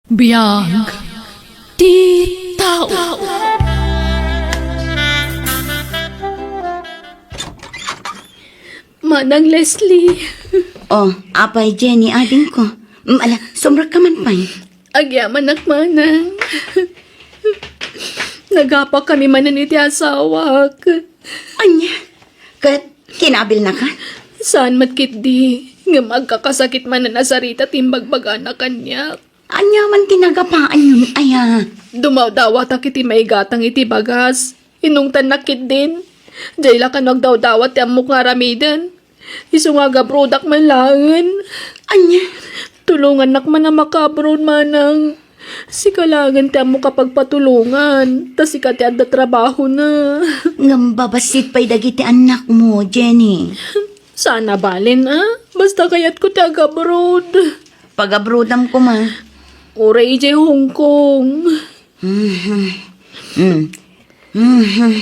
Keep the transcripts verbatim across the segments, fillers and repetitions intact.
Biag ti tao. Manang Leslie. Oh, apay, Jenny, adingko. Mm, ala, sumrekka man pay. Agyamanak, manang. Nagapakami manen iti asawak. Ania? Ket kinabilnaka? Saan met ketdi, ngem agkakasakit manen a sarita ti imbagbagana kaniak. Ania man ti nagapaanyon aya? Dumawdawatak iti maigatang iti bagas. Inungtannak ketdin. Diay la kano agdawdawat ti ammok nga aramiden. Isu nga agabrodak man laengen. Ania? Tulongannak man a makaabroad, manang. Sika laengen ti ammok a pagpatulongan, ta sika ti adda trabahona. Ngem babassit pay dagiti annakmo, Jenny. Saan a balen, a? Basta kayatko ti agabroad. Pagabrodam koma. Uray idiay Hong Kong. Mhm. Mm. Mhm.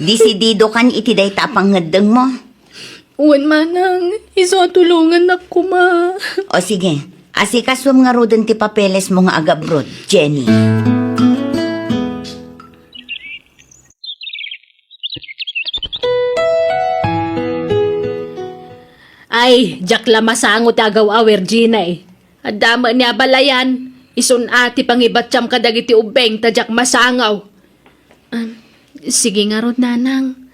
Disididokan iti dayta a pangngeddengmo? Wen, manang, isu a tulongannak koma. O sige, asikasuem ngaruden ti papelesmo nga agabroad, Jenny. Ay, diak la masango ti agaw-awer, Jenny. Adda met ni a balayan, isun a ti pangibattiam kadagiti ubbing ta diak masango. Ah, sige ngarud, nanang.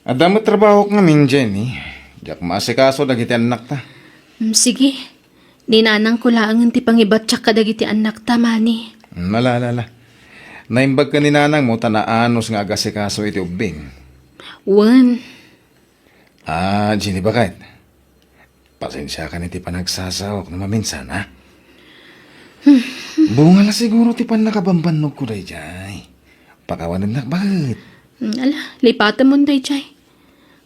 Adda met trabahok ngamin, Jenny. Diak maasikaso dagiti annakta. Mm, sige. Ni nanangko laengen ti pangibattiak kadagiti annakta, mani. Mm, ala, ala, ala. Naimbag ken ni nanangmo ta naanus nga agasikaso iti ubbing. Wen. Ah, Jenny, baket. Pasensiakan iti panagsasaok no maminsan, ha? Bunga la siguro ti pannakabambannogko daydiay. Pakawanennak, baket. Hmm, ala, lipatemon daydiay.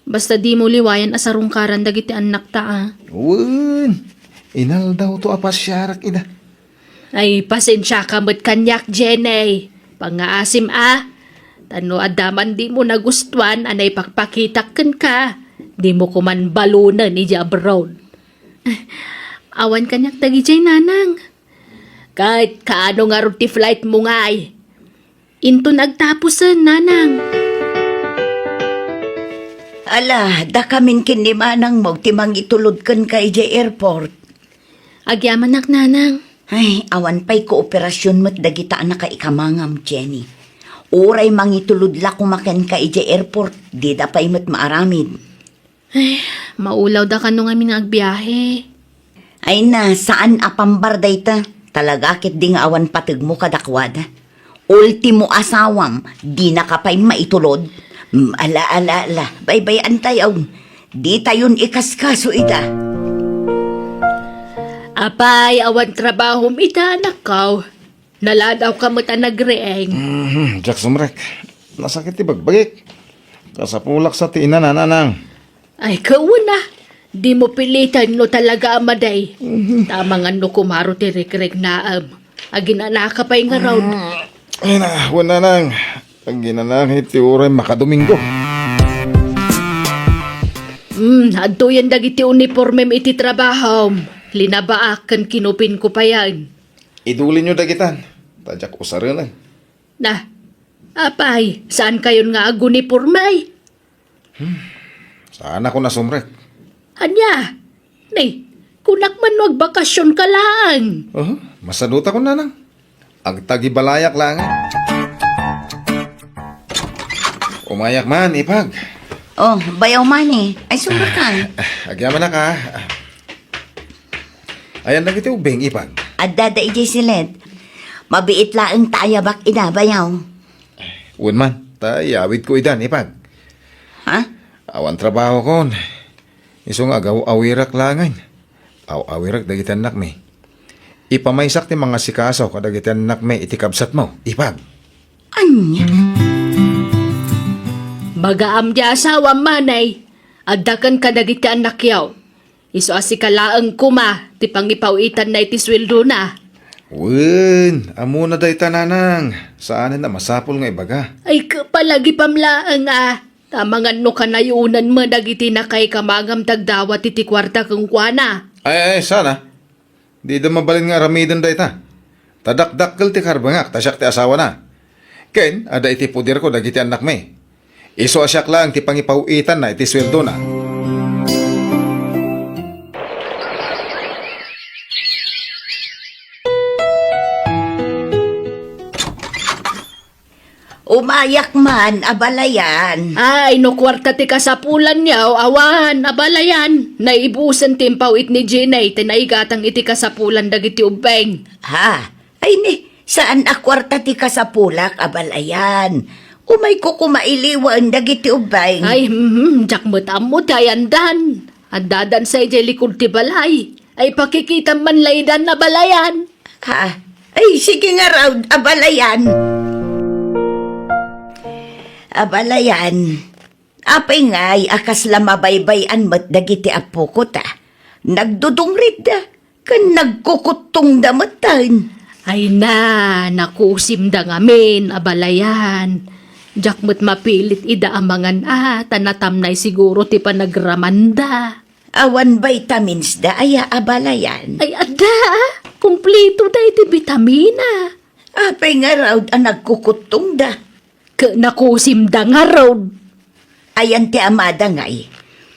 Basta dimo liwayan a sarungkaran dagiti annakta, a. Wen, inaldawto a pasiarak ida. Ay, pasensiaka met kaniak, Jenny. Pangngaasim, a. Ta no adda man dimo nagustuan a naipakpakitak kenka, dimo koman balonen idiay abroad. Awan kaniak dagidiay, nanang. Ket kaano ngarud ti flightmo ngay? Inton agtapusen, nanang. Ala, dakamin ken ni manangmo ti mangitulod kenka idiay airport. Agyamanak, nanang. Ay, awan pay kooperasyon met dagita a nakaikamangam, Jenny. Uray mangitulod la koma kenka idiay airport, dida pay met maaramid. Ay, maulawda kano ngamin nga agbiahe. Ay na, saan a pambar dayta. Talaga ketdi nga awan pategmo kadakuada. Ultimo asawam, dinaka pay maitulod. Mm, ala, ala, ala, baybay-antayo. Ditayon ikaskaso ita. Apay, awan trabahom ita, anakko. Naladawka met a nagriing. Mhm, diak sumrek. Nasakit ti bagbagik. Kasapulak sa ti ina, nanang. Ay, kauna. Dimo piliten no talaga a madi. Mhm. Tamangan no kumaro ti rikriknaem. Aginanaka pay ngarud. Mm. Ay na, wen, nanang. Aginanaka iti uray makadomingo. Mm, adtoyen dagiti unipormem iti trabahom. Linabaak ken kinupinko payen. Idulinyo dagitan, ta diak usarenen. Na, apay, saankayon nga aguniporme? Hmm, saanakon a sumrek. Ania? Ni, kunak man no agbakasionka laeng. Aha, masadutakon, nanang. Agtagibalayak laeng. Umayak man, ipag. Oh, bayaw man eh. Ay, sumrek ka. Agyamanak, a. Ayan dagiti ubbing, ipag. Adda da idiay siled. Mabiit laeng ta ayabak ida, bayaw. Wen man, ta iyawidko idan, ipag. Ha? Awan trabahokon. Isu nga agaw-awirak laengen. Aw-awirek dagiti annakmi. Ipamaysak ti mangasikaso kadagiti annakmi iti kabsatmo, ipag. Ania? Bagaam ti asawam, manay. Adda ken kadagiti annakyo. Isu a sika laeng koma ti pangipaw-itanna iti sueldona. Wen, ammona dayta, nanang. Saanen a masapul nga ibaga. Ay, kapalagipam laeng a. Tamangan no kanayonan met dagiti nakaikamangam ti agdawat iti kuarta kenkuana. Ay, ay, saan a. Dida mabalin nga aramiden dayta. Ta dakdakkel ti karbengak ta siak ti asawana. Ken adda iti poderko dagiti annakmi. Isu a siak laeng ti pangipaw-itanna iti sueldona. Umayak man, abalayan. Ay, no kuarta ti kasapulan, yaw, awan, abalayan. Naibusen ti impaw-it ni Jenny, ti naigatang iti kasapulan dagiti ubbing. Ha? Ay ni, saan a kuarta ti kasapulak, abalayan. Umayko koma iliwen dagiti ubbing. Ay, mhm, diak met ammo ti ayandan. Addadan sa idiay likud ti balay. Ay, pakikitam man laydan, abalayan. Ha? Ay, sige ngarud, abalayan. Abalayan. Apay ngay a kasla mabaybay-an met dagiti appoko ta? Nagdudungritda, ken nagkukuttongda metten. Ay na, nakusimda ngamin, abalayan. Diak met mapilit ida a mangan a, ta natamnay siguro ti panagramanda. Awan vitamins da aya, abalayan? Ay, adda, ah. Kumplito da iti bitamina. Apay ngarud a nagkukuttongda? Ket nakusimda ngarud. Ayan ti amada ngay.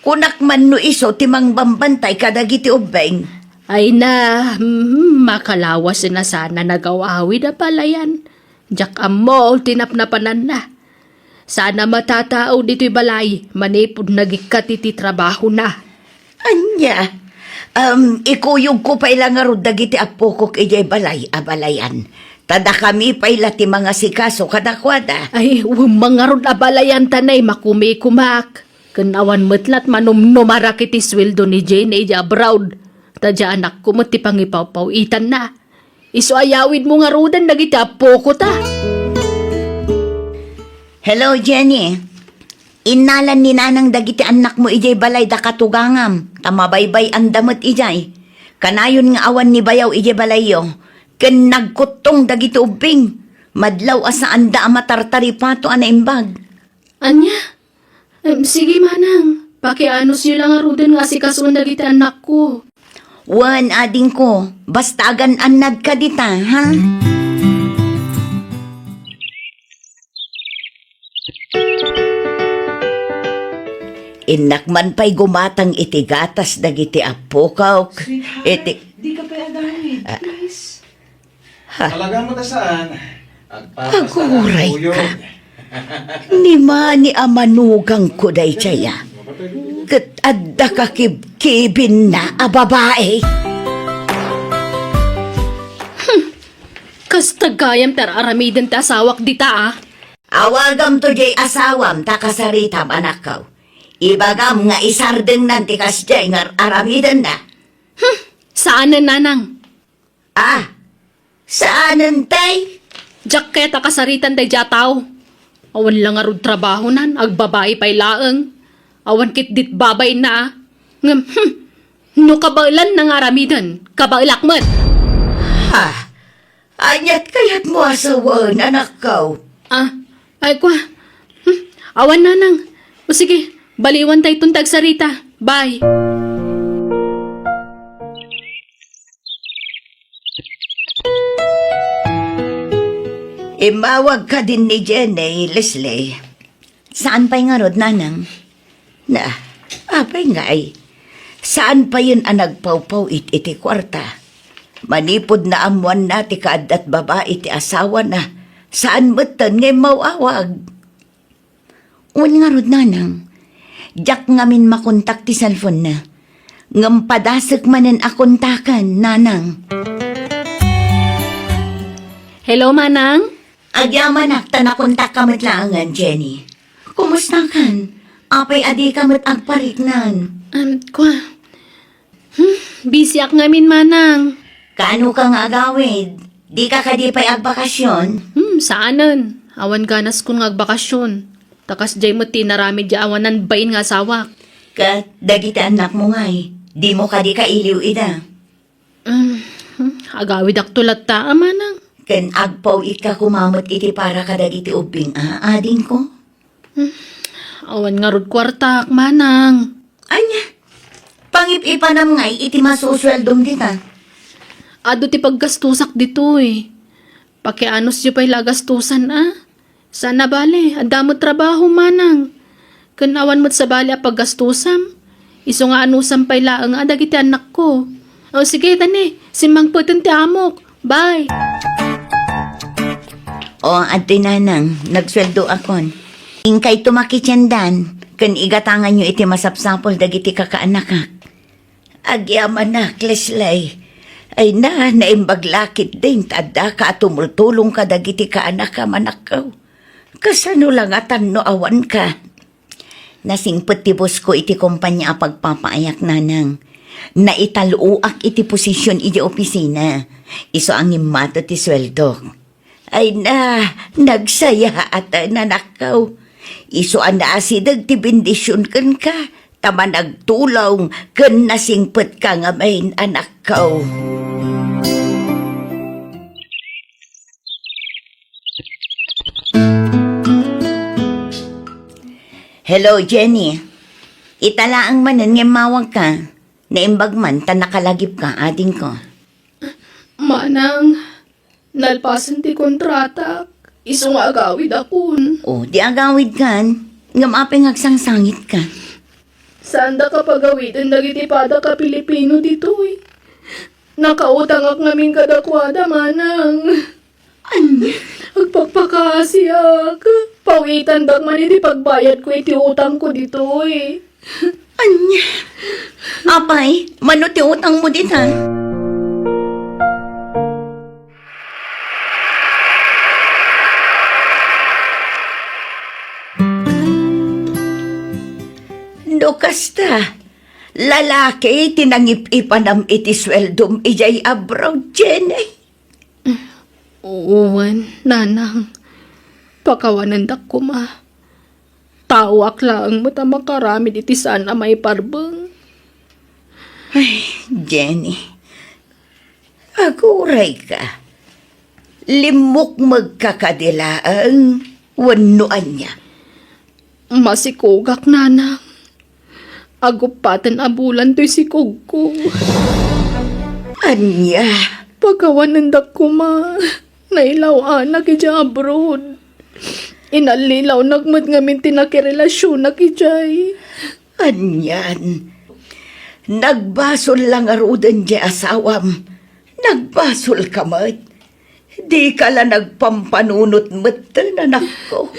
Kunak man no isu ti mangbambantay kadagiti ubbing. Ay na, hmm, makalawasen a sana nagaw-awid, abalayan. Diak ammo ti napnapananna. Sana matatao ditoy balay manipud nagikkat iti trabahona. Ania? Em, ikuyogko pay la ngarud dagiti appokok idiay balay, abalayan. Ta dakami pay la ti mangasikaso kadakuada. Ay, wen man ngarud, abalayan, ta nay makumikumak. Ken awan met lat manumnumarak iti sueldo ni Jenny idiay abroad. Ta diay anakko met ti pangipawpaw-itanna. Isu a yawidmo ngaruden dagiti appoko ta. Hello, Jenny. Innalan ni Nanang dagiti annakmo idiay balay da katugangam, ta mabaybay-anda met idiay. Kanayon nga awan ni bayaw idiay balayyo, ken nagkuttong dagiti ubbing. Madlaw a saanda a matartaripato a naimbag. Ania? Em, sige, manang. Pakianosyo la ngaruden nga asikasuen dagiti annakko. Wen, adingko, basta agan-annadka dita, ha? Innak man pay gumatang iti gatas dagiti appokok. Sweetheart, iti di ka pay agawid, ah, please. Ha? Talaga mo ta saan? Agpapasta Aguray ka. Kuyog. Ni mani a manugangko daydiay, a. Ket adda kakibkibinna a babai. Hmm. Kasta gayam ti ar-aramiden ti asawak dita, a. Awagamto diay asawam ta kasaritam, anakko. Ibagam nga isardengnan ti kasdiay nga ar-aramidenna. Hmm. Saanen, nanang. Ah, saanen tay? Diak kayat a kasaritan daydiay a tao. Awan la ngarud trabahonan, agbabai pay laeng. Awan ketdi ti babainna, a. Ngem, hmm, no kabaelanna nga aramiden, kabaelak met. Ha? Aniat kayatmo a sawen, anakko? Ah, ay, kua. Hmm, awan, nanang. O sige, baliwan tayton ti agsarita. Bye. Immawag kadin ni Jenny, Leslie. Saan pay ngarud, nanang? Na, apay ngay? Saan payen a nagpawpaw-it iti kuarta? Manipud naammoanna ti kaaddat babai ti asawana, saan metten nga immaw-awag. Wen ngarud, nanang. Diak ngamin makontak ti cellphone-na. Ngem padasek manen a kontaken, nanang. Hello, manang? Agyamanak ta nakontakka met laengen, Jenny. Kumustakan? Apay a dika met agpariknan? Em, kua. Hmm, busyak ngamin, manang. Kaano ka nga agawid? Dika kadi pay agbakasyon? Hmm, saanen. Awan ganaskon nga agbakasyon. Ta kasdiay met ti inaramid diay awanan bain nga asawak. Ket dagiti annakmo ngay, dimo kadi kailiw ida? Hmm, hmm, agawidakto latta, a, manang. Ken agpaw-itka koma met iti para kadagiti ubbing, a, adingko? Hmm, awan ngarud kuartak, manang. Ania? Pangip-ipanam ngay iti masusueldom dita? Adu ti paggastusak ditoy. Pakianusyo pay la a gastusan, a. Saan a bale, adda met trabaho, manang. Ken awan met sabali a paggastusam. Isu nga anusam pay laeng a dagiti annakko. O, sige, tani, simmangpeten ti amok. Bye. O, adtoy, nanang, nagsueldoakon. Inkayto makitiendan, ken igatanganyo iti masapsapul dagiti kakaanakak. Agyamanak, Leslie. Ay na, naimbag la ketdin ta addaka a tumultulong kadagiti kaanakam, anakko. Kasano la ngatan no awanka? Nasingpet ti boss-ko iti kompania a pagpapaayak, nanang. Naital-oak iti posision iti opisina. Isu a ngimmato ti sueldok. Ay na, nagsayaat, anakko. Isu a naasideg ti bendision kenka, ta managtulong ken nasingpetka ngamin, anakko. Hello, Jenny. Ita laeng manen nga immawagka. Naimbag man ta nakalagipka, adingko. Manang, nalpasen ti kontratak. Isu nga agawidakon. O, di agawidkan. Ngem apay nga agsangsangitka? Saandaka pagawiden dagiti padaka Pilipino ditoy. Nakautangak ngamin kadakuada, manang. Ania? Agpakpakaasiak. Pawitandak man iti pagbayadko iti utangko ditoy. Ania? Apay, mano ti utangmo dita? No kasta, lalaki ti nangip-ipanam iti sueldom idiay abroad, Jenny? Wen, nanang. Pakawanendak koma. Taoak laeng met a makaramid iti saan a maiparbeng. Ay, Jenny. Agurayka. Limmukmegka kadi laeng wenno ania? Masikogak, nanang. Aguppaten a bulan toy sikogko. Ania? Pakawanendak koma. Nailaw-anak idiay abroad. Inallilawnak met ngamin ti nakirelasionak idiay. Anian? Nagbasol la ngaruden diay asawam. Nagbasolka met. Dika la nagpampanunot metten, anakko.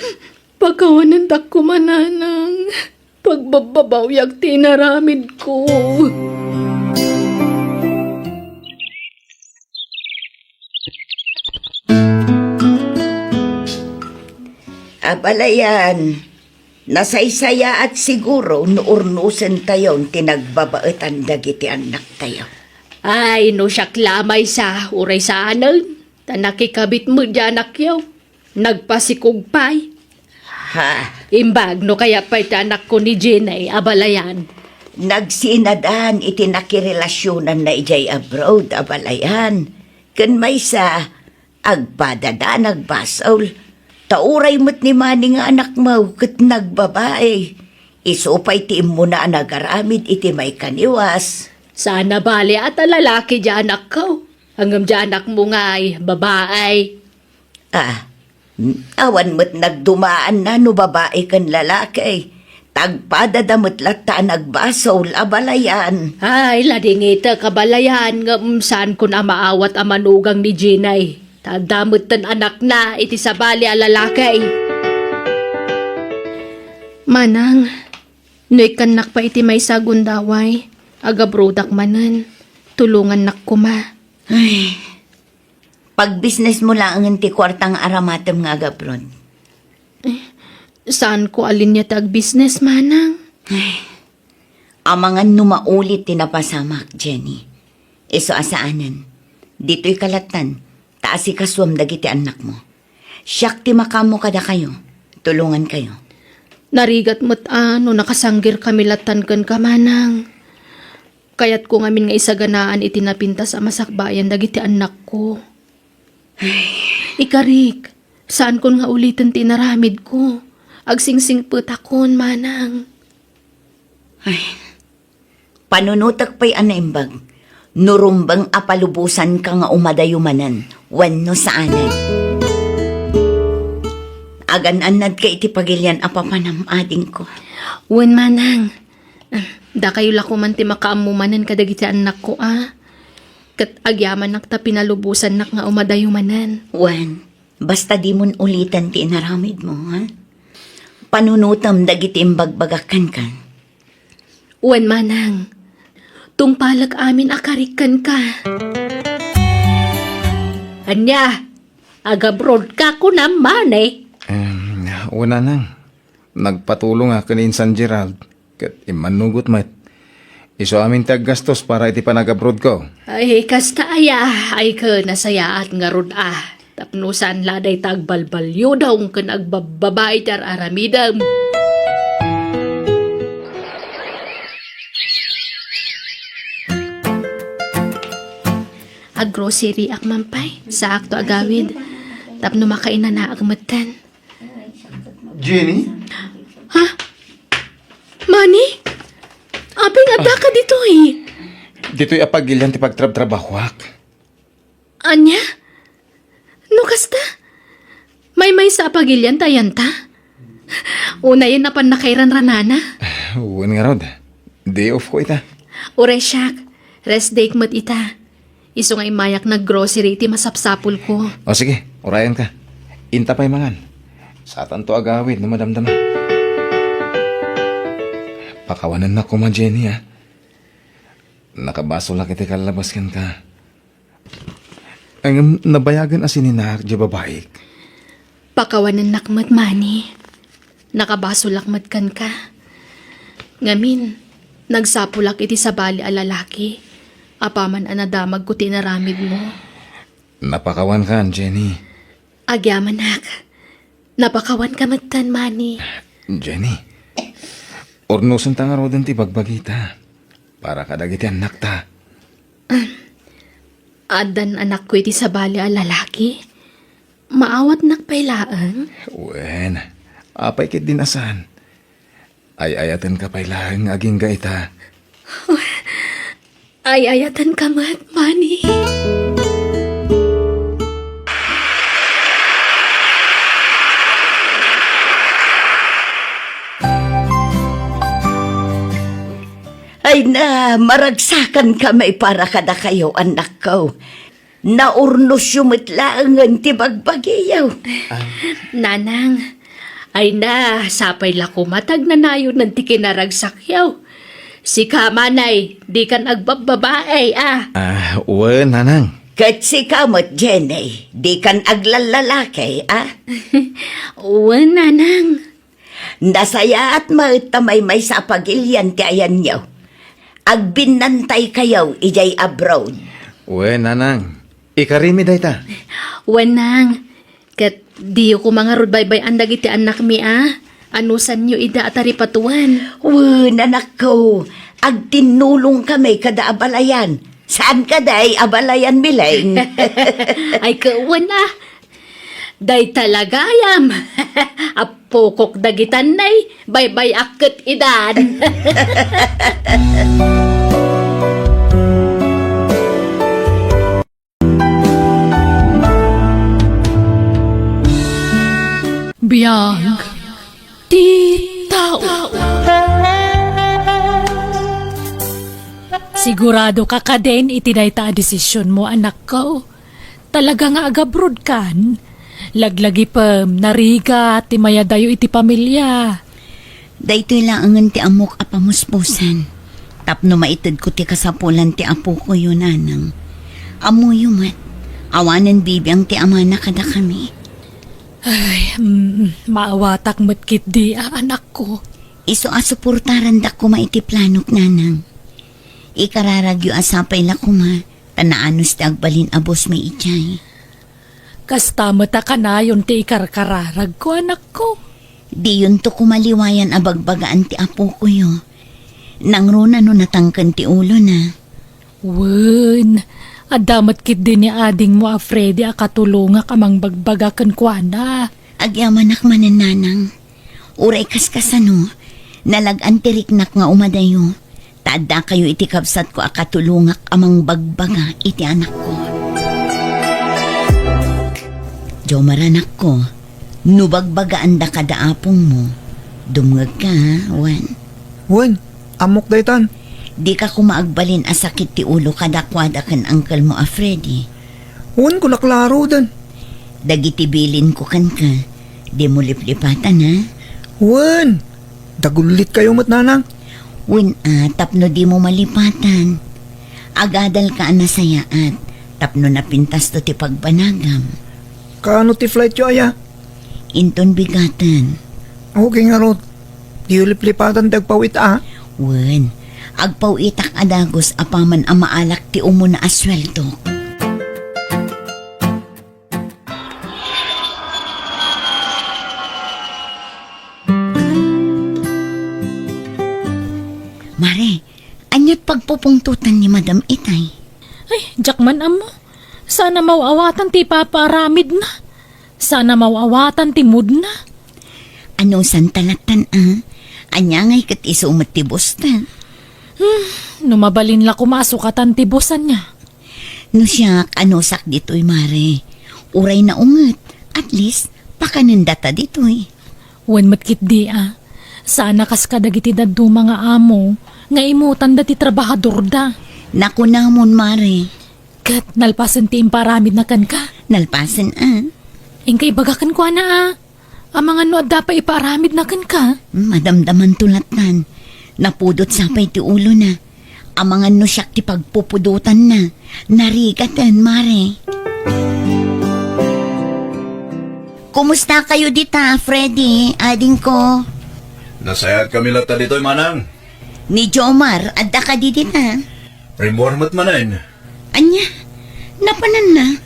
Pakawanendak koma, nanang. Pagbabbabawiak ti inaramidko. Abalayan, nasaysayaat siguro no urnosentayon ti nagbabaetan dagiti annaktayo. Ay, no siak la maysa, uray saanen, ta nakikabit met diay annakyo. Nagpasikog pay. Ha? Imbag no kayat pay ti anakko ni Jenny, abalayan. Nagsinadan iti nakirelasionanna idiay abroad, abalayan. Ken maysa, agpadada, nagbasol. Ta uray met ni Manny nga anakmo ket nagbabai. Isu pay ti immuna a nagaramid iti maikaniwas. Saan a bale a ta lalaki diay anakko. Ngem diay anakmo ngay, babai. Ah, awan met nagdumaanna no babai ken lalaki. Tagpadada met latta a nagbasol, abalayan. Ay, ladingitek, abalayan, ngem saankon a maawat a manugang ni Jenny. Ta adda metten anakna iti sabali a lalaki. Manang, no ikkannak pay iti maysa a gundaway, agabrodak manen, tulongannak koma. Ay, Pagbisnesmo laengen ti kuarta nga aramatem nga agabroad. Eh, saanko a linia ti agbisnes, manang? Ay, amangan no maulit ti napasamak, Jenny. Isu a saanen. Ditoyka lattan, ta asikasuem dagiti annakmo. Siak ti makaammo kadakayo. Tulongankayo. Narigat met a no nakasanggirkami lattan kenka, manang. Kayatko ngamin nga isaganaan iti napintas a masakbayan dagiti annakko. Ay. Ikarik, saankon nga uliten ti inaramidko. Agsingsingpetakon, manang. Ay. Panunotek pay a naimbag. No rumbeng a palubosanka nga umadayo manen wenno saanen. Agan-annadka iti pagilian a papanam, adingko. Wen, manang. Dakayo la koman ti makaammo manen kadagiti annakko a. Ket agyamanak ta pinalubosannak nga umadayo manen. Wen, basta dimon uliten ti inaramidmo, ha? Panunotem dagiti imbagbagak kenka. Wen, manang. Tungpalek amin a karik kenka. Ania? Agabrodka kunam, mani? Em, wen, nanang. Nagpatulong a ken ni Insan Gerald, ket immannugot met. Isu amin ti aggastos para iti panagabrodko. Ay, kasta aya, ay ken nasayaat ngarud a. Tapno saan la dayta agbalbaliwdaw ken agbabbabai ti ar-aramidem. Aggrocery ak man pay, saakto agawid. Tapno makainanaak metten. Jenny? Ha? Mani? Apay nga addaka ditoy? Ditoy a pagilian ti pagtrabtrabahoak. Ania? No kasta? Maymaysa a pagilian ta ayan ta? Unayen a pannakairanranana? Wen ngarud. Day off ko ita. Uray siak. Rest day met ita. Isu nga immayak naggrocery iti masapsapulko. O sige, urayenka. Inta pay mangan. Satanto agawid no madamdama. Pakawanennak koma, Jenny, a. Nakabasolak iti kallabas kenka. Ngem nabayagen a sininaak diay babaik. Pakawanennak met, mani. Nakabasolak met kenka. Ngamin, nagsapulak iti sabali a lalaki, apaman a nadamagko ti inaramidmo. Napakawankan, Jenny. Agyamanak. Napakawanka metten, mani. Jenny, urnosenta ngaruden ti bagbagita para kadagiti annakta. Addan anakko iti sabali a lalaki? Maawatnak pay laeng? Wen, apay ketdin a saan? Ay-ayatenka pay laeng agingga ita. Ay-ayatenka met, mani. Ay na, maragsakanka met para kadakayo, annakko. Naurnosyo met laengen ti bagbagiyo. Ah. Nanang, ay na, sapay la koma ta agnanayonen ti kinaragsakyo. Sika, manay, dikan agbabbabai, a. Ah, wen, nanang. Ket sika met, Jenny, dikan aglallalaki, a. Wen, nanang. Nasayaat met ta maymaysa a pagilian ti ayanyo. Agbinnantaykayo idiay abroad. Wen, nanang. Ikarimi dayta. Wen, nang. Ket diyo koma ngarud baybay-an dagiti annakmi a. Anusanyo ida a taripatoen. Wen, anakko. Agtinnulongkami kada abalayan. Saan kadi abalayan, Mileng? Ay, ket wen a. Dayta la gayam. Appokok dagitan nay, baybay-ak ket idan. Biag ti tao. Sigurado ka kadin iti dayta a desisionmo, anakko? Talaga nga agabrodkan? Laglagipem, narigat ti mayadayo iti pamilia. Daytoy laengen ti ammok a pamuspusan. Tapno maitedko ti kasapulan ti apokoyo, nanang. Ammoyo met, awanen bibiang ti amana kadakami. Ay, mm, maawatak met ketdi a, anakko. Isu a suportarandak koma iti planok, nanang. Ikararagyo a sapay la koma, ta naanus ti agbalin a bosmi idiay. Kasta met a kanayon ti ikarkararagko, anakko. Diyonto koma liwayan a bagbagaan ti apokoyo. Nangruna no natangken ti ulona. Wen, adda met ketdi ni adingmo a Freddy a katulongak a mangbagbaga kenkuana. Agyamanak manen, nanang. Uray kaskasano, nalag-an ti riknak nga umadayo. Ta addakayo iti kabsatko a katulongak a mangbagbaga iti anakko. Jomar, anakko, no bagbagaanda kada apongmo, dumngegka, ha, wen? Wen, ammok daytan. Dika koma agbalin a sakit ti ulo kadakuada ken angkelmo a Freddy. Wen, kuna klaroden. Dagiti bilinko kenka, dimo liplipatan, ha? Wen, dagullit kayo met, nanang. Wen, a, tapno dimo malipatan. Agadalka a nasayaat, tapno napintasto ti pagbanagam. Kaano ti flightyo aya? Inton bigaten. Okay ngarud. Diyo liplipatan ti agpaw-it a? Wen, agpaw-itak a dagus apaman a maalak ti umuna a sueldok. Mare, ania't pagpupungtotan ni Madam itay? Ay, diak man ammo. Saan a maw-awatan ti ipapaaramidna. Saan a maw-awatan ti moodna. Anusanta lattan a? Ania ngay ket isu met ti bosta? Hmm, no mabalin la koma a sukatan ti bosta ania. No siak, anusak ditoy, mare. Uray naunget, at least, pakanendata ditoy. Wen met ketdi a. Saan a kas kadagiti dadduma nga amo nga imutanda ti trabahadorda. Nakunamon, mare. Ket nalpasen ti imparamidna kenka? Nalpasen a. Inka ibaga kenkuana a. Amangan no adda pay ipaaramidna kenka? Madamdamanto lattan. Napudot sa pay ti ulona. Amangan no siak ti pagpupudotanna. Narigaten, mare. Kumusta kayo dita, Freddy, adingko? Nasayaat kami latta ditoy, manang. Ni Jomar, adda kadi dita? Rimmuar met manen. Ania? Napananna?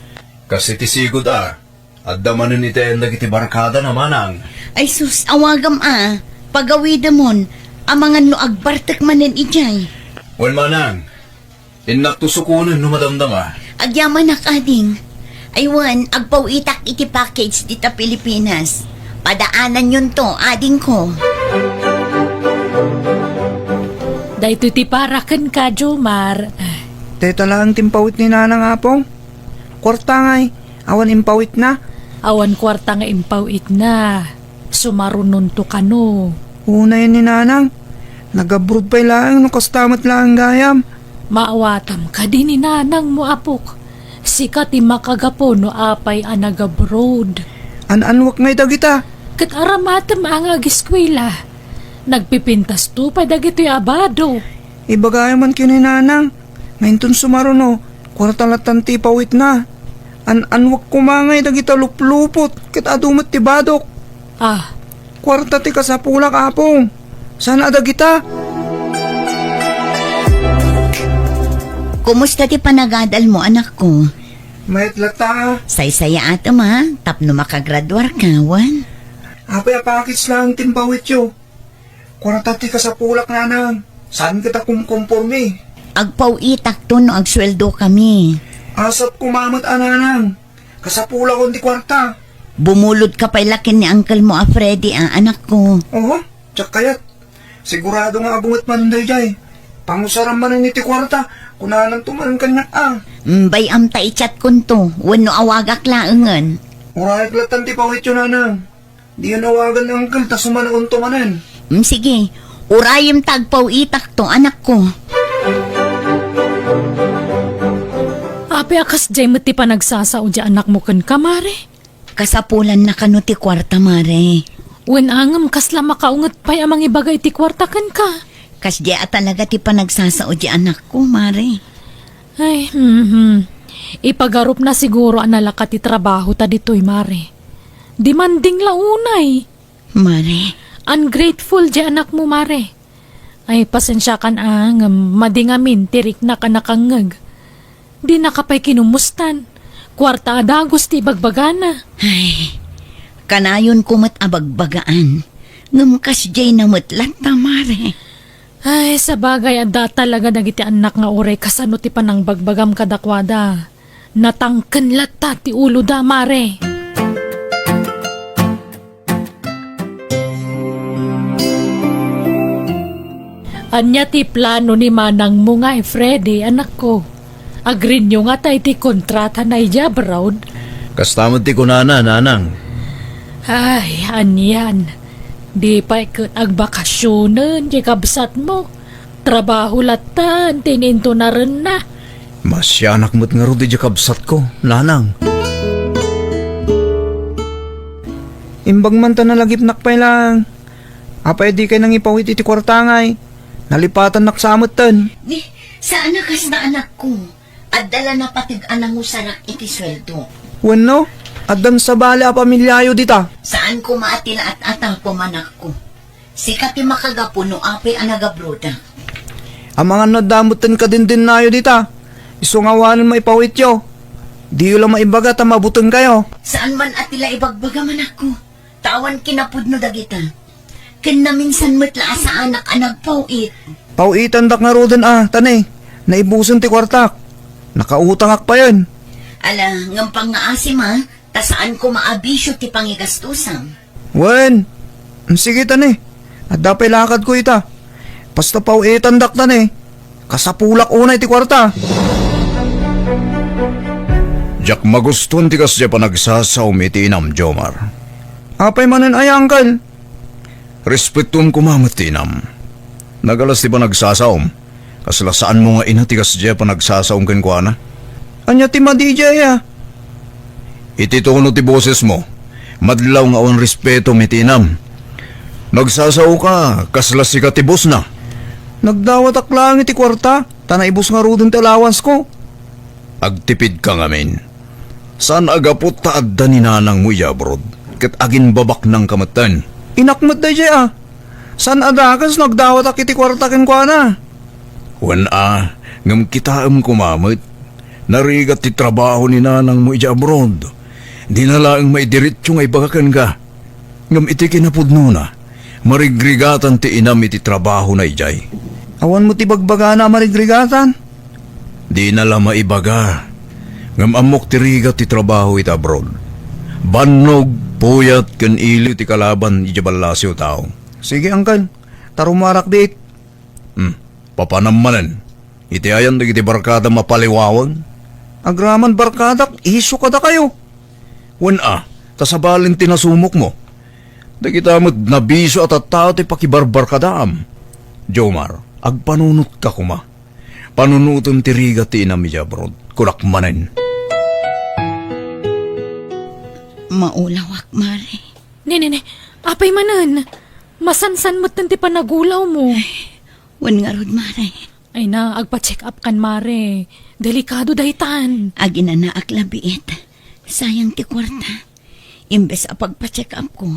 Kas iti sigud a. Adda manen iti ayan dagiti barkadana, manang. Ay sus, awagam a. Pagawidemon, amangan no agbartek manen idiay. Wen, manang. Innakto sukonen no madamdama. Agyamanak, ading. Ay wen, agpaw-itak iti package dita Pilipinas. Padaananyonto, adingko. Daytoy ti para kenka, Jomar. Dayta laeng ti impaw-it ni Nanang, Apong. Kuarta ngay, awan impaw-itna? Awan kuarta nga impaw-itna. Sumarunonto kano. Unayen ni Nanang. Nag-abroad pay laeng no kasta met laeng gayam. Maawatam kadi ni Nanangmo, apok. Sika ti makagapu no apay a nag-abroad. An-anwak ngay dagita. Ket aramatem a nga agiskwela. Nagpipintasto pay dagitoy a bado. Ibagayam man ken ni Nanang. Nga inton sumaruno, kuarta lattan ti ipaw-itna. An-anwak koma ngay dagita luplupot ket adu met ti badok. Ah. Kuarta ti kasapulak, Apong. Saan a dagita? Kumusta ti panagadalmo, anakko? Mayat latta. Saysayaatem a, tapno makagraduarka, wen? Apay a package laeng ti impaw-ityo? Kuarta ti kasapulak, Nanang. Saan ket a kumkompormi? Agpaw-itakto no agsueldokami. Asat koma met a, Nanang. Kasapulakon ti kuarta. Bumulodka pay la ken ni angkelmo a Freddy a, anakko. Oho, diak kayat. Sigurado nga adu met manen daydiay. Pangusaram manen iti kuarta, kunananto manen kaniak a. Mm, bay-am ta i-chatkonto, wenno awagak laengen. Urayek lattan ti paw-ityo, Nanang. Diyon awagan ni Uncle ta sumanaonto manen. Mm, sige. Urayem ta agpaw-itakto, anakko. Apay a kasdiay met ti panagsasao diay anakmo kenka, Mare? Kasapulanna kano ti kuarta, Mare? Wen a ngem kasla makaunget pay a mangibaga iti kuarta kenka? Kasdiay a talaga ti panagsasao diay anakko, Mare. Ay, mhm. Ipagarupna siguro a nalaka ti trabahota ditoy, Mare. Demanding la unay. Mare. Ungrateful diay anakmo, Mare. Ay, pasensiakan a, ngem madi ngamin ti riknak a nakangngeg. Dinaka pay kinumustan. Kuarta a dagus ti ibagbagana. Ay, kanayonko met a bagbagaan. Ngem kasdiayna met latta, Mare. Ay, sabagay, adda talaga dagiti annak nga uray kasano ti panangbagbagam kadakuada. Natangken latta ti uloda, Mare. Ania ti plano ni manangmo ngay, Freddy, anakko? Agreeyo ngata iti kontratana idiay abroad? Kasta met ti kunana, nanang. Ay, anian. Di pay ket agbakasionen ti kabsatmo. Trabaho latta ti inintunarenna. Masianak met ngarud idiay kabsatko, nanang. Imbag man ta nalagipnak pay laeng. Apay dikay nangipawit iti kuarta ngay? Nalipatannak sa metten. Ni, saan a kasta, anakko. Adda la napateg a nangusarak iti sueldo. Wenno, addan sabali a pamiliayo dita. Saan koma a ti la at-atapo, anakko. Sika ti makagapu no apay a nagabroda. Amangan no adda metten kadindinnayo dita. Isu nga awanen maipawityo. Diyo la maibaga ta mabutengkayo. Saan man a ti la ibagbaga, anakko. Ta awan kinapudno dagita. Ken naminsan met la a saanak a nagpaw-it. Paw-itandak ngaruden a, ta ne, naibusen ti kuartak. Nakautangak payen. Ala, ngem pangngaasim a, ta saan koma a bisio ti pangigastosam. Wen, sige ta ne. Adda pay lakadko ita. Basta paw-itandak ta ne. Kasapulak unay ti kuarta. Diak magustuan ti kasdiay a panagsasaom iti inam, Jomar. Apay manen aya, Uncle? Respetuem koma met ti inam. Nagalas ti panagsasaom. Kasla saanmo nga ina ti kasdiay a panagsasaom kenkuana. Ania ti madi idiay a? Iti tono ti bosesmo, madlaw nga awan respetom iti inam. Nagsasaoka, kasla sika ti bosna. Nagdawatak laeng iti kuarta, ta naibus ngaruden ti allowancesko. Agtipidka ngamin. Saan a gapu ta adda ni nanangmo idiay abroad, ket aginbabaknangka metten. Inak met daydiay a. Saan a dakes no agdawatak iti kuarta kenkuana. Wen a, ngem kitaem koma met. Narigat ti trabaho ni nanangmo idiay abroad. Dina laeng maidiretso nga ibaga kenka. Ngem iti kinapudnona, marigrigatan ti inam iti trabahona idiay. Awan met ibagbagana a marigrigatan? Dina la maibaga. Ngem ammok ti rigat ti trabaho iti abroad. Bannog, puyat, ken iliw ti kalaban idiay ballasiw a tao. Sige, Uncle. Ta rumarak biit. Hmm, papanam manen. Iti ayan dagiti barkadam a paliwawen? Agraman barkadak, isu kadakayo. Wen a, ta sabalen ti nasumokmo. Dagita met nabisio a tattao ti pakibarbarkadaam. Jomar, agpanunotka koma. Panunotem ti rigat ti inam idiay abroad. Kunak manen. Maulawak, Mare. Ne, ne, ne. Apay manen? Masansan metten ti panagulawmo. Wen ngarud, Mare. Ay na, agpa-check up kan, Mare. Delikado daytan. Aginanaak la biit. Sayang ti kuarta. Imbes a pagpa-check up ko,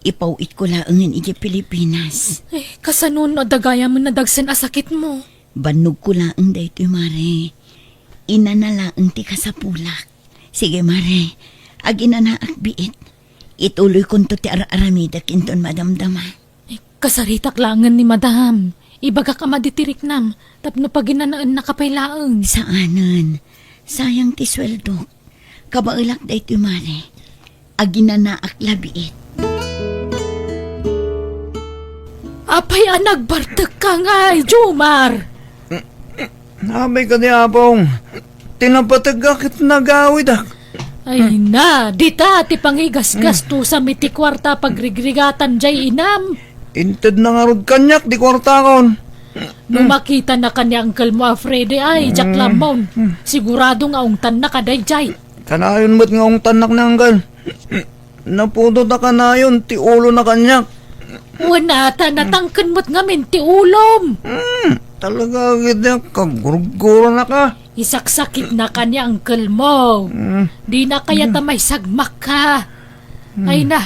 ipaw-itko laengen idiay Pilipinas. Ay, kasano no adda gayamen nadagsen a sakitmo? Bannogko laeng daytoy, Mare. Inana laeng ti kasapulak. Sige, Mare. Aginanaak biit. Ituloykonto ti ar-aramidek inton madamdama. Eh, kasaritak laengen ni Madam. Ibagak a madi ti riknam tapno paginanaennaka pay laeng. Saanen. Sayang ti sueldok. Kabaelak daytoy, Mare. Aginanaak la biit. Apay a nagbartekka ngay, Jomar? Apay kadi, Apong? Ti napateg a ket nagawidak. Ay na, dita ti pangigasgastusam iti kuarta a pagrigrigatan jay inam. Intedna ngarud kaniak ti kuartakon. No makitana ken ni uncle mo a Freddy ay, diak lammon. Sigurado nga ungtanna kadayjay. Kanayon met nga ungtannak ni uncle. Napudot a kanayon ti ulona kaniak. Wen a ta natangken met ngamin ti ulom. Hmm, talaga, agidek, kagurguronaka. Isaksakitna ken ni uncle mo. Hmm. Dina kayat a maisagmakka. Hmm. Ay na,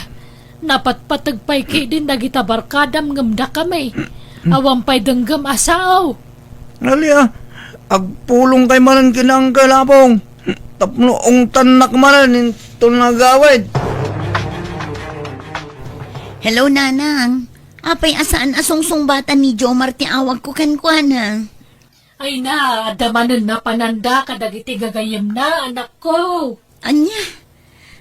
napatpateg pay ketdin dagita barkadam ngem dakami. Awan pay denggem a sao. Ali a, agpulongkay manen ken ni uncle, Apong. Tapno ungtannak manen inton agawid. Hello, Nanang. Apay a saan a sungsungbatan ni Jomar ti awagko kenkuana? Ay na, adda manen napananda kadagiti gagayyemna, anakko. Ania?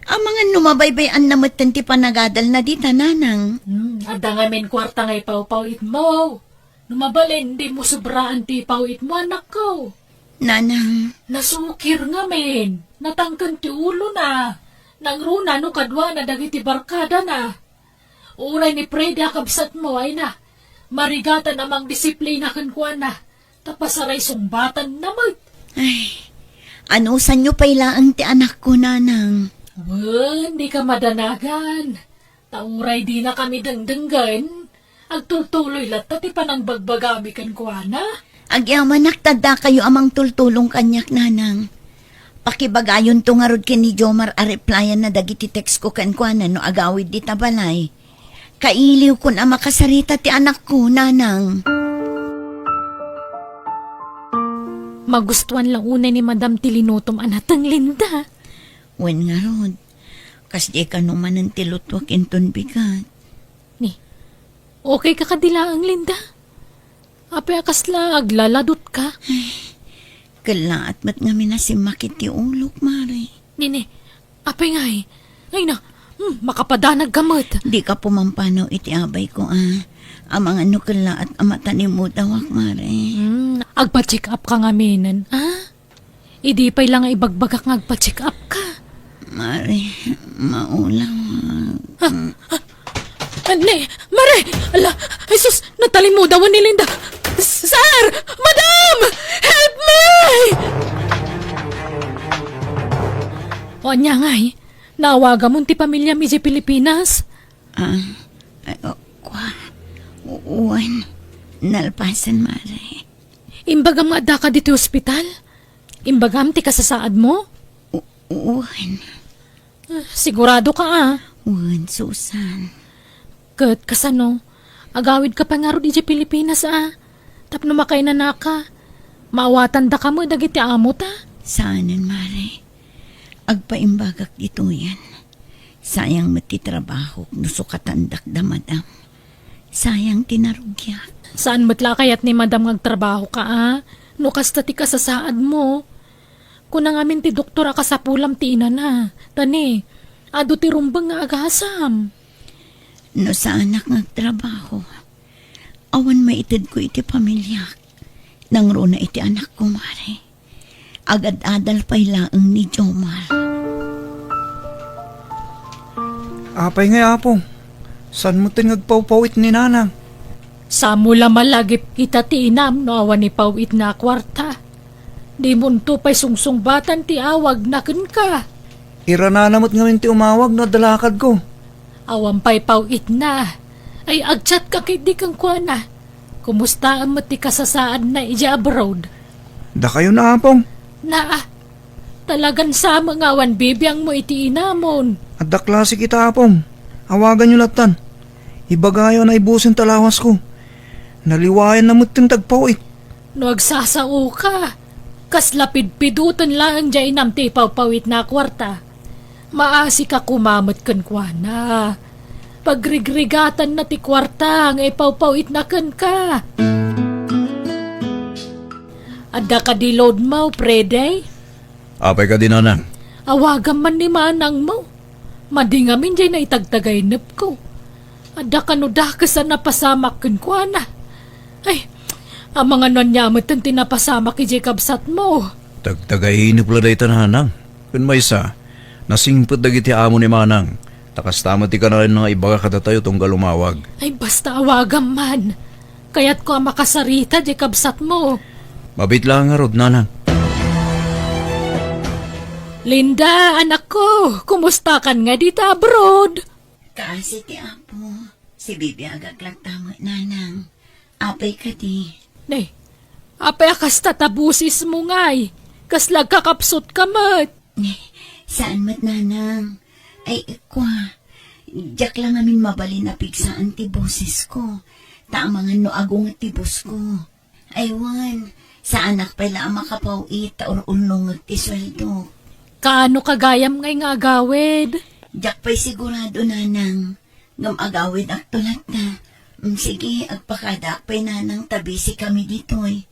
Amangan no mabaybay-anna metten ti panagadalna dita, Nanang. Hmm, adda ngamin kuarta nga ipawpaw-itmo. No mabalin, dimo sobraan ti paw-itmo, anakko. Nanang. Nasukir ngamin. Natangken ti ulona. Nangruna no kaduana dagiti barkadana. Uray ni Freddy a kabsatmo, ay na, marigatan a mangdisiplina kenkuana, ta pasaraysungbatan na met. Ay, anusanyo pay laeng ti anakko, Nanang? Wen, dika madanagan. Ta uray dinakami dengdenggen, agtultuloy latta ti panangbagbagami kenkuana. Agyamanak ta dakayo a mangtultulong kaniak, Nanang. Pakibagayonto ngarud ken ni Jomar a replyan na dagiti text ko kenkuana no agawid dita balay. Kailiwkon a makasarita ti anakko, Nanang. Magustuan la unay ni Madam ti linutom a nateng, Linda. Wen ngarud, kasdi kano manen ti lutuak inton bigat. Ni, okay ka kadi laeng, Linda? Apay a kasla aglaladot ka? Ay, kellaat met ngamin a simmakit ti ulok, Mare. Nini, apay ngay? Ay na, hmm, makapadanag ka met. Di ka pumampanaw iti abay ko, a. Amangan no kellaat a matalemmudawak, Mare. Hmm, agpa-check up ka ngaminen, a? Idi pay la nga ibagbagak nga agpa-check up ka. Mare, maulawak. Ah, ah, ne, Mare! Ala, Jesus, natalimmudawan ni Linda! Sir! Madam! Help me! O ania ngay, naawagamon ti pamiliam idiay Pilipinas? Ah, ay, o, kua. Wen, nalpasen, Mare. Imbagam nga addaka ditoy ospital? Imbagam ti kasasaadmo? U-, wen. Ah, sigurado ka, a? Wen, Susan. Ket kasano? Agawid ka pay ngarud idiay Pilipinas, a? Tapno makainanaka, maawatandaka met dagiti amota? Saanen, Mare. Agpaimbagak ditoyen. Sayang met ti trabahok no sukatandak da Madam. Sayang ti narugiak. Saan met la a kayat ni Madam nga agtrabaho ka, a? No kasta ti kasasaadmo. Kuna ngamin ti doktor a kasapulam ti inana. Ta ne, adu ti rumbeng nga agasam. No saanak nga agtrabaho, awan maitedko iti pamiliak. Nangruna iti anakko, Mare. Agad-adal pay laeng ni Jomar. Apay ngay, Apo? Saan metten nga agpawpaw-it ni Nanang? Samo la malagip ita ti inam no awan ipaw-itna a kuarta. Dimonto pay sungsungbatan ti awagna kenka. Iranana met ngamin ti umawag no adda lakadko. Awan pay paw-itna. Ay, agchat ka ketdi kenkuana. Kumustaen met ti kasasaadna idiay abroad? Dakayo na, Apong. Naa, talagan sama nga awan bibiangmo iti inamon. Adda klase ita, Apong. Awaganyo lattan. Ibagayo a naibusen ta lawasko. Naliwayanna metten ti agpaw-it. No agsasaoka, kasla pidpidoten laeng diay inam ti ipawpaw-itna a kuarta. Maasika koma met kenkuana. Pagrigrigatanna ti kuarta nga ipawpaw-itna kenka. Adda kadi loadmo, Freddy? Apay kadi, Nanang? Awagam man ni manangmo. Madi ngamin diay naitagtagainepko. Adda kano dakes a napasamak kenkuana. Ay, amangan no ania metten ti napasamak idiay kabsatmo. Tagtagainep la dayta, Nanang. Ken maysa, nasingpet dagiti amo ni Manang. Ta kasta met ti kanayon nga ibaga kadatayo tunggal umawag. Ay, basta awagam man. Kayatko a makasarita diay kabsatmo. Mabiit la ngarud, Nanang. Linda, anakko, kumustakan nga dita abroad? Kaasi ti Apo, sibibiagak latta met, Nanang. Apay kadi? Ne, apay a kasta ta bosesmo ngay? Kasla agkakapsut ka met? Ne, saan met, Nanang. Ay, kua, diak la ngamin mabalin a pigsaan ti bosesko. Ta amangan no agunget ti bosko. Ay wen, saanak pay la a makapaw-it ta ur-urnongek ti sueldo. Kaano ka gayam ngay nga agawid? Diak pay sigurado, Nanang. Ngem agawidakto latta. Mm, sige, agpakadaak pay, Nanang, ta busy kami ditoy.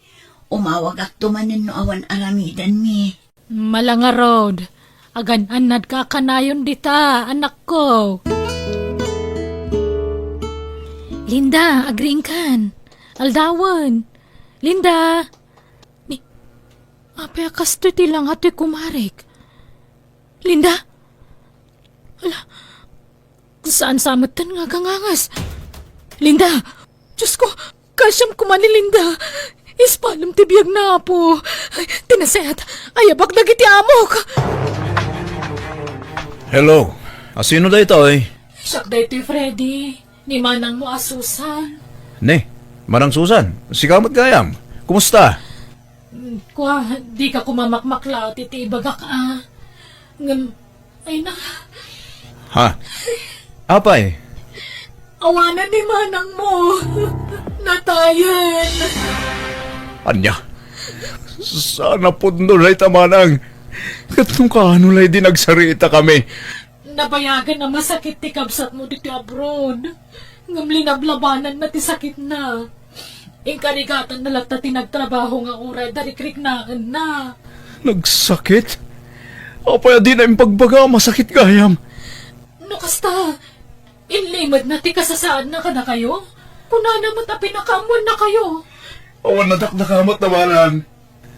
Umawagakto manen no awan aramidanmi. Malangarod, agan-annadka a kanayon dita, anakko. Linda, agriingkan. Aldawen. Linda! Ni, apay a kastoy ti langa toy kumarek? Linda? Ala, saan sa metten nga agangangas? Linda! Diyos ko, kasam koma ni Linda. Ispalem ti biagna, Apo. Ay, ti naset, ayabak dagiti amok. Hello, asino daytoy? Siak daytoy, Freddy. Ni manangmo a Susan. Ne, Manang Susan, sika met gayam. Kumusta? Kua, dika koma makmaklaw iti ibagak a. Ngem, ay na. Ha? Apay? Awanen ni manangmo. Natayen. Ania? Saan a pudno dayta, manang. Ket no kaano lay di nagsaritakami? Nabayagen a masakit ti kabsatmo ditoy abroad. Ngem linablabananna ti sakitna. Inkarigatanna latta ti nagtrabaho nga uray darikriknaenna. Nagsakit? Apay a dina impagbaga a masakit gayam? No kasta, inlimedna ti kasasaadna kadakayo? Kunana met a pinakaammoannakayo. Awan nadakdakamat, manang.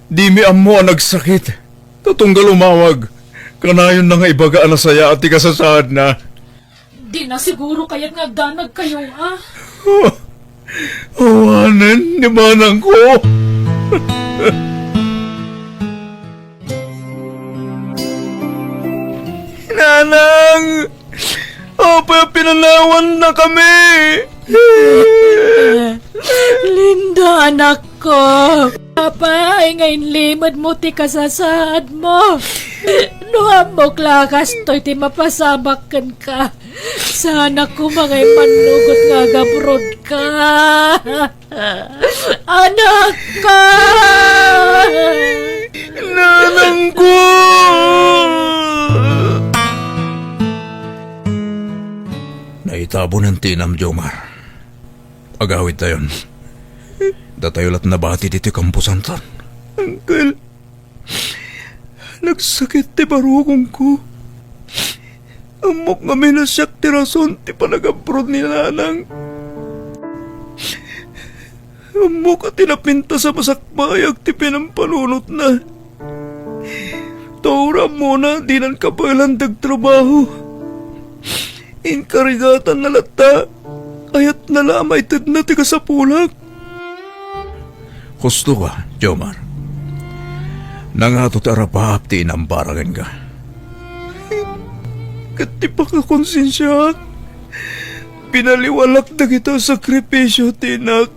Dimi ammo a nagsakit. Ta tunggal umawag, kanayonna nga ibaga a nasayaat ti kasasaadna. Dina siguro kayat nga agdanagkayo, a? Awanen ni manangko. Nanang! Apay a pinanawannakami? Linda, anakko. Apay nga inlimedmo ti kasasaadmo? No ammok la a kastoy ti mapasamak kenka, saanak koma nga immannugot nga agabrodka. Anakko! Nanangko! Naitabonen ti inam, Jomar. Agawidtayon. Datayo la't nabati ditoy kamposanton. Uncle, nagsakit ti barukongko. Ammok ngamin a siak ti rason ti panag-abroad ni Nanang. Ammok a ti napintas a masakbayak ti pinampalunotna. Ta uray ammona dinan kabaelan ti agtrabaho. Inkarigatanna latta, ayatna la a maitedna ti kasapulak. Husto ka, Jomar. Nangato ti arapaap ti inam para kenka. Ket ti pakakonsensiaak, binaliwalak dagita a sakripisio ti inak.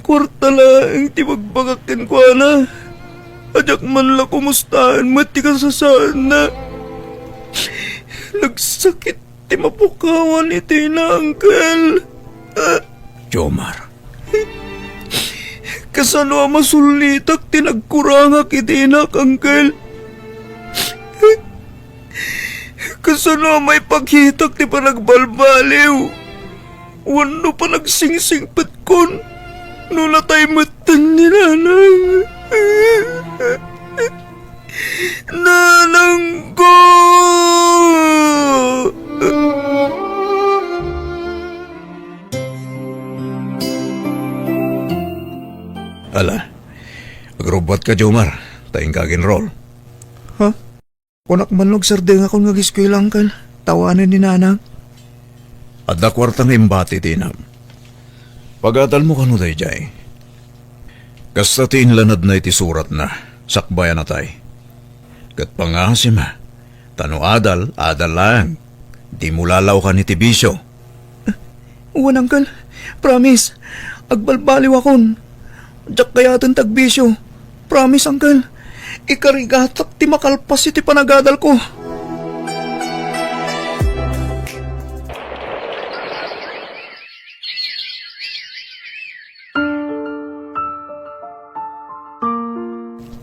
Kuarta laeng ti bagbagak kenkuana. A diak man la kumustaen met ti kasasaadna. Nagsakit ti mapukawan iti ina, Uncle. Jomar. Kasano a masullitak ti nagkurangak iti inak, Uncle? Kasano a maipakitak ti panagbalbaliw wenno panagsingpetko no natay metten ni Nanang? Nanangko! Ala, agrubbuatka, Jomar, ta inka aginrol. Ha? Kunak man no agsardengakon nga ageskuela, Uncle, ta awanen ni Nanang. Adda kuarta nga imbati ti inam. Pagadalmo kano daydiay. Kasta ti inlanadna iti suratna, sakbay a natay. Ket pangasim, ta no adal, adal laeng. Dimo lalaokan iti bisio. Wen, Uncle. Promise. Agbalbaliwakon. Diak kayaten ti agbisio. Promise, Uncle. Ikarigatak ti makalpas iti panagadalko.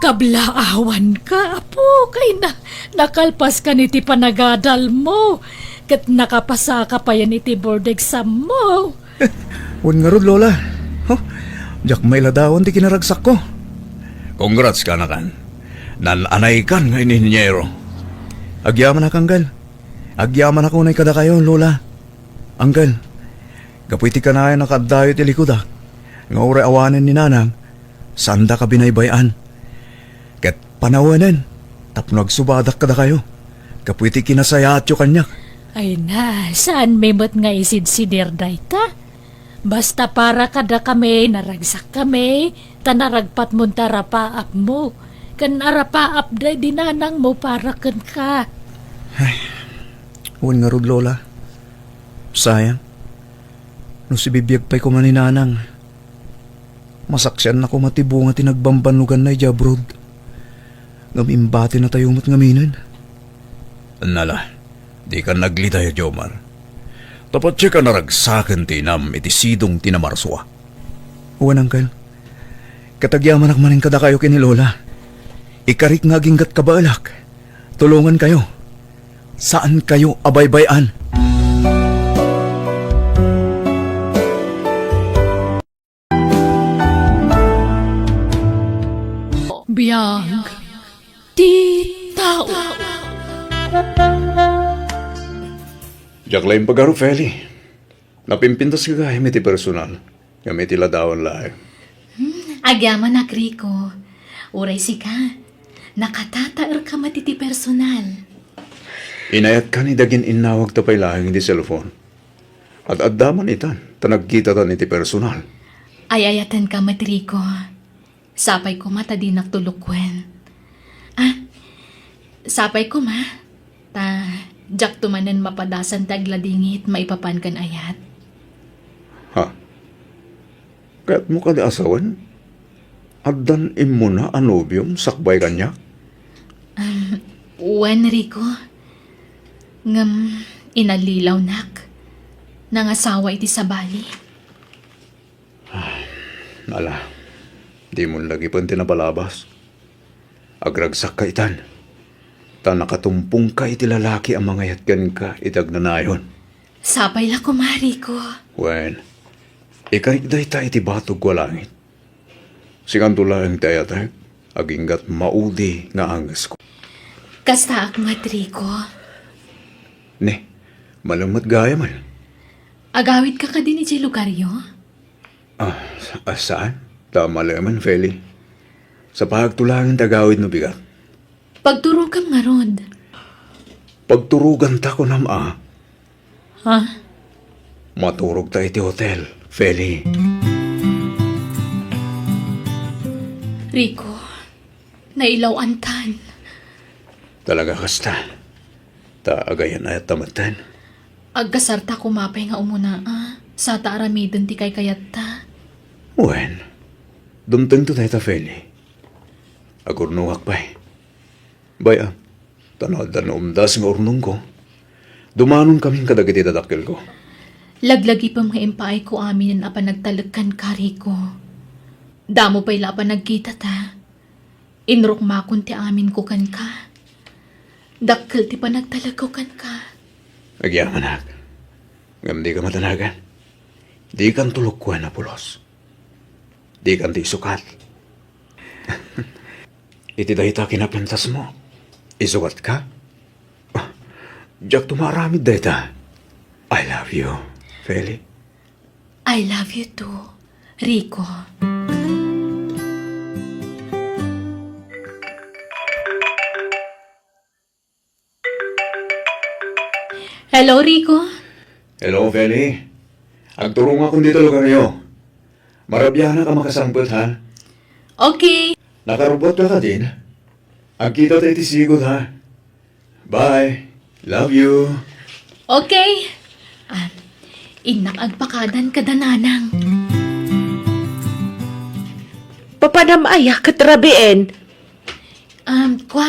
Kablaawanka, Apo, kayna, nakalpaskan iti panagadalmo, ket nakapasaka payen iti board exammo. Wen ngarud, Lola. Ho? Diak mailadawan ti kinaragsakko. Congrats, kanakan. Nan-anaykan nga inhinyero. Agyamanak, Uncle. Agyamanak unay kadakayo, Lola. Uncle, Gapu iti kanayon a kaaddayo iti likudak, nga uray awanen ni Nanang, saandaka binaybay-an. Ket panawenen tapno agsubadak kadakayo, gapu iti kinasayaatyo kaniak. Ay na, saan mi met nga isidsidir dayta? Basta para kadakami, naragsakkami, ta naragpatmon ta arapaapmo, ken arapaap daydi nanangmo para kenka. Ay, wen ngarud, Lola. Sayang. No sibibiag pay koma ni Nanang, masaksianna koma ti bunga ti nagbambannoganna idiay abroad. Ngem imbatinatayo met ngaminen. Nala, dikan naglidayad, Jomar. Ta patien a naragsaken ti inam iti sidong ti namarsua. Wen, Uncle. Ket agyamanak manen kadakayo ken ni Lola. Ikarik nga aginggat kabaelak. Tulongankayo. Saankayo a baybay-an. Biag ti tao. Diak la impagaro, Feli. Napimpintas gagayam iti personal, ngem iti ladawan laeng. Hmm, agyamanak, Rico. Uray sika, nakatataerka met iti personal. Inayatkan iti agin-innawagta pay laeng iti cellphone. Ad-adda man itan, ta nagkitatan iti personal. Ay-ayatenka met, Rico. Sapay koma ta dinak tulokuen. Ah, sapay koma. Ta, diakto manen mapadasan ti agladingit maipapan ken ayat. Ha? Kayatmo kadi a sawen? Addan immuna a nobiom sakbay kaniak? Um, wen, Rico. Ngem inallilawnak. Nangasawa iti sabali. Ala, dimon lagipen ti nabalabas. Agragsakka itan, ta nakatumpongka iti lalaki a mangayat kenka iti agnanayon. Sapay la koma, Rico. Wen, ikarik dayta iti batogko a langit. Singanto laeng ti ayatek, aginggat maudi nga angesko. Kastaak met, Rico. Ne, malem met gayamen. Agawidka kadin idiay lugaryo? Ah, sa-, ah, saan? Ta malemen, Feli. Sapagto laeng ti agawid no bigat. Pagturogam ngarud. Pagturoganta kunam a. Ha? Maturogta iti hotel, Feli. Rico, nailaw-antan. Talaga kasta? Ta agayan-ayatta metten. Agkasarta koma pay nga umuna, a, sa ta aramiden ti kaykayatta. Wen, dumtengto dayta, Feli. Agurnongak pay. Bay-am, ta no adda naumdas nga urnongko, dumanonkamin kadagiti dadakkelko. Laglagipem nga impaayko aminen a panagtalek kenka, Rico. Damo pay la a panagkitata. Inrukmakon ti aminko kenka. Dakkel ti panagtalekko kenka. Agyamanak. Ngem dika madanagan. Dikan tulokuen a pulos. Dikan ti isukat. Iti dayta kinapintasmo, isukatka? Ah, diakto maaramid dayta. I love you, Feli. I love you too, Rico. Hello, Rico. Hello, Feli. Agturongakon dita lugaryo. Marabianak a makasangpet, ha? Okay. Nakarubbot ka kadin? Agkita ta iti sigud, ha? Bye. Love you. Okay. Ah, innak agpakadan kada nanang. Papanam aya ket rabien? Um, kwa,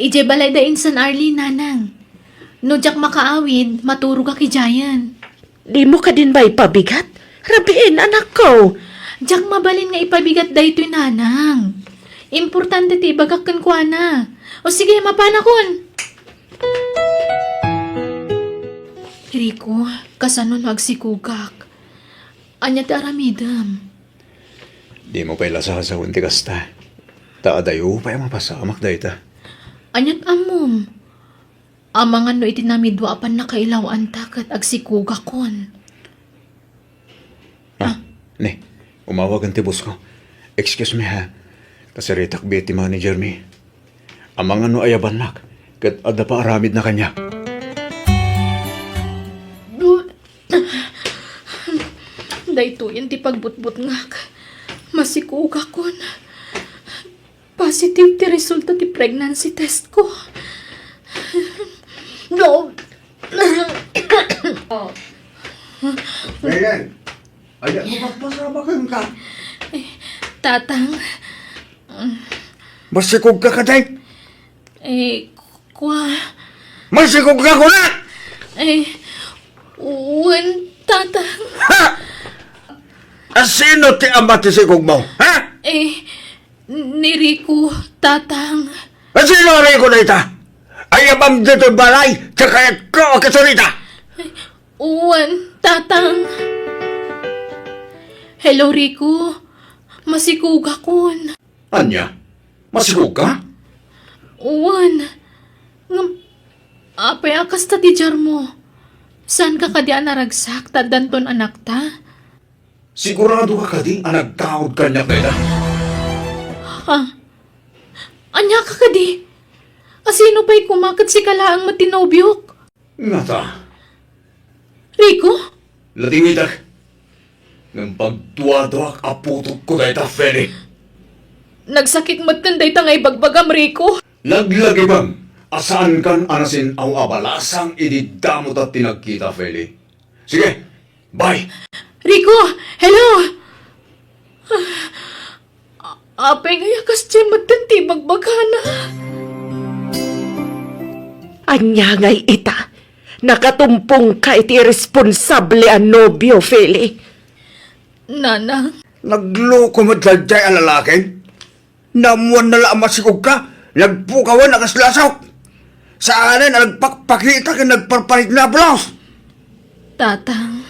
idiay balay da insan Arlene, nanang. No diak makaawid, maturogak idiayen. Dimo kadin maipabigat? Rabien, anakko. Diak mabalin nga ipabigat daytoy, nanang. Importante ti ibagak kenkuana. O sige, mapanakon. Rico, kasano no agsikogak? Ania ti aramidem? Dimo pay la sasawen ti kasta. Ta adayo pay a mapasamak dayta. Aniat ammom? Amangan no iti namidua a pannakailaw-anta ket agsikogakon. Ni, umawagen ti boss ko. Excuse me, ha. Kasaritak biit ti manager mi. Amangan no ayabannak, ket adda paaramidna kaniak. Daytoyen ti pagbutbutngak. Masikugakon. Positive ti resulta ti pregnancy test ko. No. Oh. Ayan. Ay, ano, magpasama ka? Eh, Tatang. Masikog ka, Kaday? Eh, kwa. Masikog ka, kuna! Eh, wen, Tatang. Ha? Asino ti ama ti sikog mo? Ha? Eh, ni Rico, Tatang. Asino a Rico dayta? Ayabam ditoy balay, ti kayatko a kasurita. Wen, Tatang. Hello, Rico. Masikugakon. Ania? Masikog ka? Wen. Ngem, apay a kasta ti diarmo? Saan ka kadi a naragsak ta addanton anakta? Sigurado ka kadi a nagkaod kaniak dayta? Ha? Ania ka kadi? Asino pay koma ket sika laeng met ti nobiok? Ngata? Rico? Latingitek. Ngem pagduaduak a putotko dayta, Feli. Nagsakit metten dayta nga ibagbagam, Rico. Laglagipem a saankan a nasin-aw a balasang idi damo ta ti nagkita, Feli. Sige, bye! Rico! Hello! Apay nga yakas dyan metten ti ibagbagana? Ania ngay ita? Nakatumpong ka iti irresponsable a nobio, Feli. Nanang. Nagloko met daydiay a lalaki. Naammoanna la a masikog ka. Nagpukawan a kas lasok. Saanen a nagpakpakita ken nagparparit na pulos. Tatang.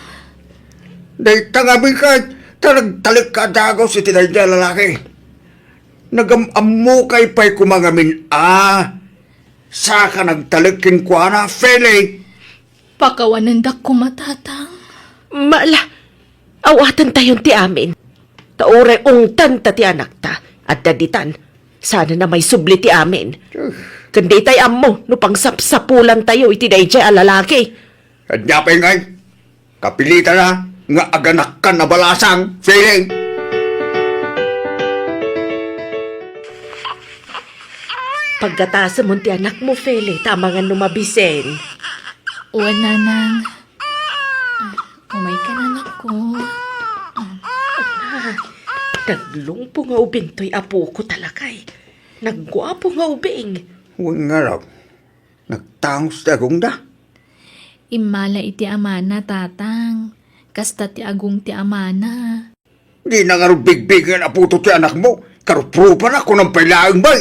Dayta ngamin ket ta nagtalek ka a dagus iti daydiay a lalaki. Nagam-ammokay pay koma ngamin a saka nagtalek kenkuana, Feli. Pakawanendak koma, Tatang. Mala, aw-atentayon ti amin. Ta uray ungtanta ti anakta, adda ditan. Saan a maisubli ti amin. Ken ditay ammo no pangsapsapulantayo iti daydiay a lalaki. Ania pay ngay? Kapilitana nga aganakkan a balasang, Feli. Paggatasem ti anakmo, Feli, ta amangan no mabisen. Wen, Nanang. Umay ka, anakko. Ah, naglungpo nga ubing toy apoko ta lakay. Nagguapo nga ubing. Wen ngarud, nagtangos ti agongda. Immala iti amana, Tatang. Kasta ti agong ti amana. Dina ngarud bigbigen a puto ti anakmo, karuprupana, kunam pay laeng bay.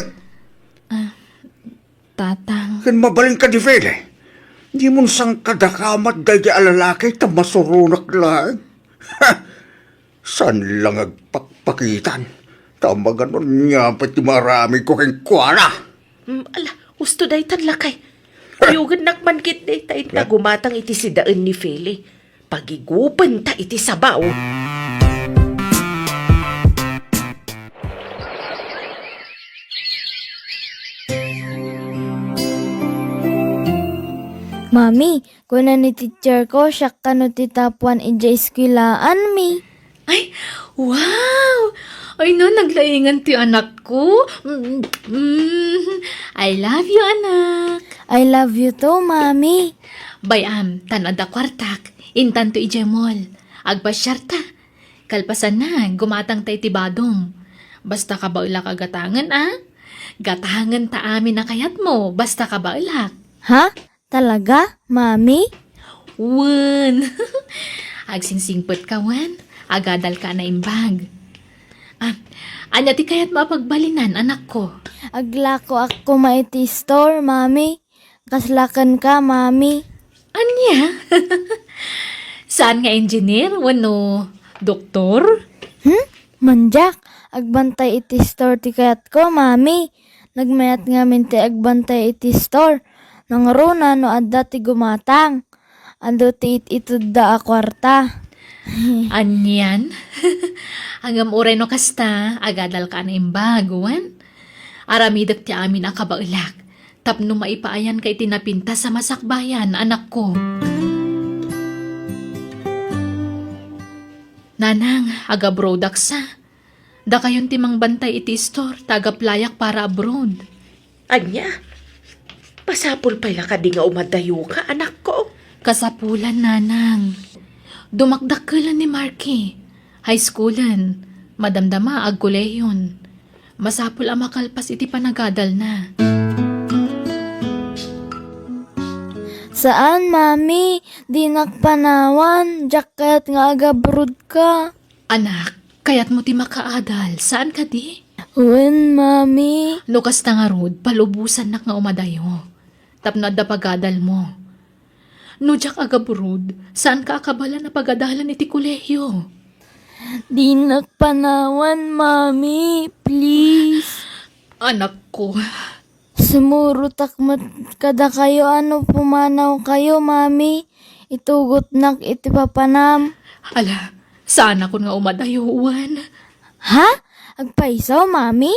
Ah, Tatang. Ken mabalin kadi, Feli, dimon sangkadakamat daydi a lalaki ta masuronak laeng. Ha! Saan la nga agpakpakitan, ta maganonnya pay ti maaramidko kenkuana. Mm, ala, husto daytan lakay. Kuyogennak man ketdi ta inta gumatang iti sidaen ni Feli. Pagigupenta iti sabaw. Mami, kuna ni teacher ko, siak kano ti top one idiay eskwelaanmi. Ay, wow! Ay na, naglaingan ti anakko. Mm, mm. I love you, anak. I love you too, Mami. Bay-am, tan adda kuartak. Intanto idiay mall. Agpasiarta. Kalpasanna, gumatangta iti badom. Basta kabaelak a gatangen, a? Gatangenta amin a kayatmo, basta kabaelak. Ha? Talaga, Mami? Wen. Agsingsingpetka wen, agadalka a naimbag. Ah, ania ti kayatmo a pagbalinan, anakko? Aglakoak koma iti store, Mami. Kasla kenka, Mami. Ania? Saan nga engineer wenno doktor? Hmm? Mandiak, agbantay iti store ti kayatko, Mami. Nagmayat ngamin ti agbantay iti store. Nangruna no adda ti gumatang. Adu ti it-itedda a kuarta. Anian? Ngem uray no kasta, agadalka a naimbag, wen? Aramidek ti amin a kabaelak, tapno maipaayanka iti napintas a masakbayan, anakko. Nanang, agabroadaksa. Dakayon ti mangbantay iti istor, ta agaplayak para abroad. Ania? Masapul pay la kadi nga umadayoka, anakko? Kasapulan, nanang. Dumakdakkelen ni Marky. High schoolen. Madamdama, agkolehion. Masapul a makalpas iti panagadalna. Saan, Mami. Dinak panawan. Diak kayat nga agabroad ka. Anak, kayatmo ti makaadal, saan kadi? Wen, Mami. No kasta ngarud, palubosannak nga umadayo. Tapno adda pagadalmo. No diak agabroad, saanka a kabaelan a pagadalan iti kolehiyo? Dinak panawan, Mami. Please. Anakko. Sumurotak met kadakayo a no pumanawkayo, Mami. Itugotnak iti papanam. Ala, saanakon nga umadayo, wen? Ha? Agpayso, Mami?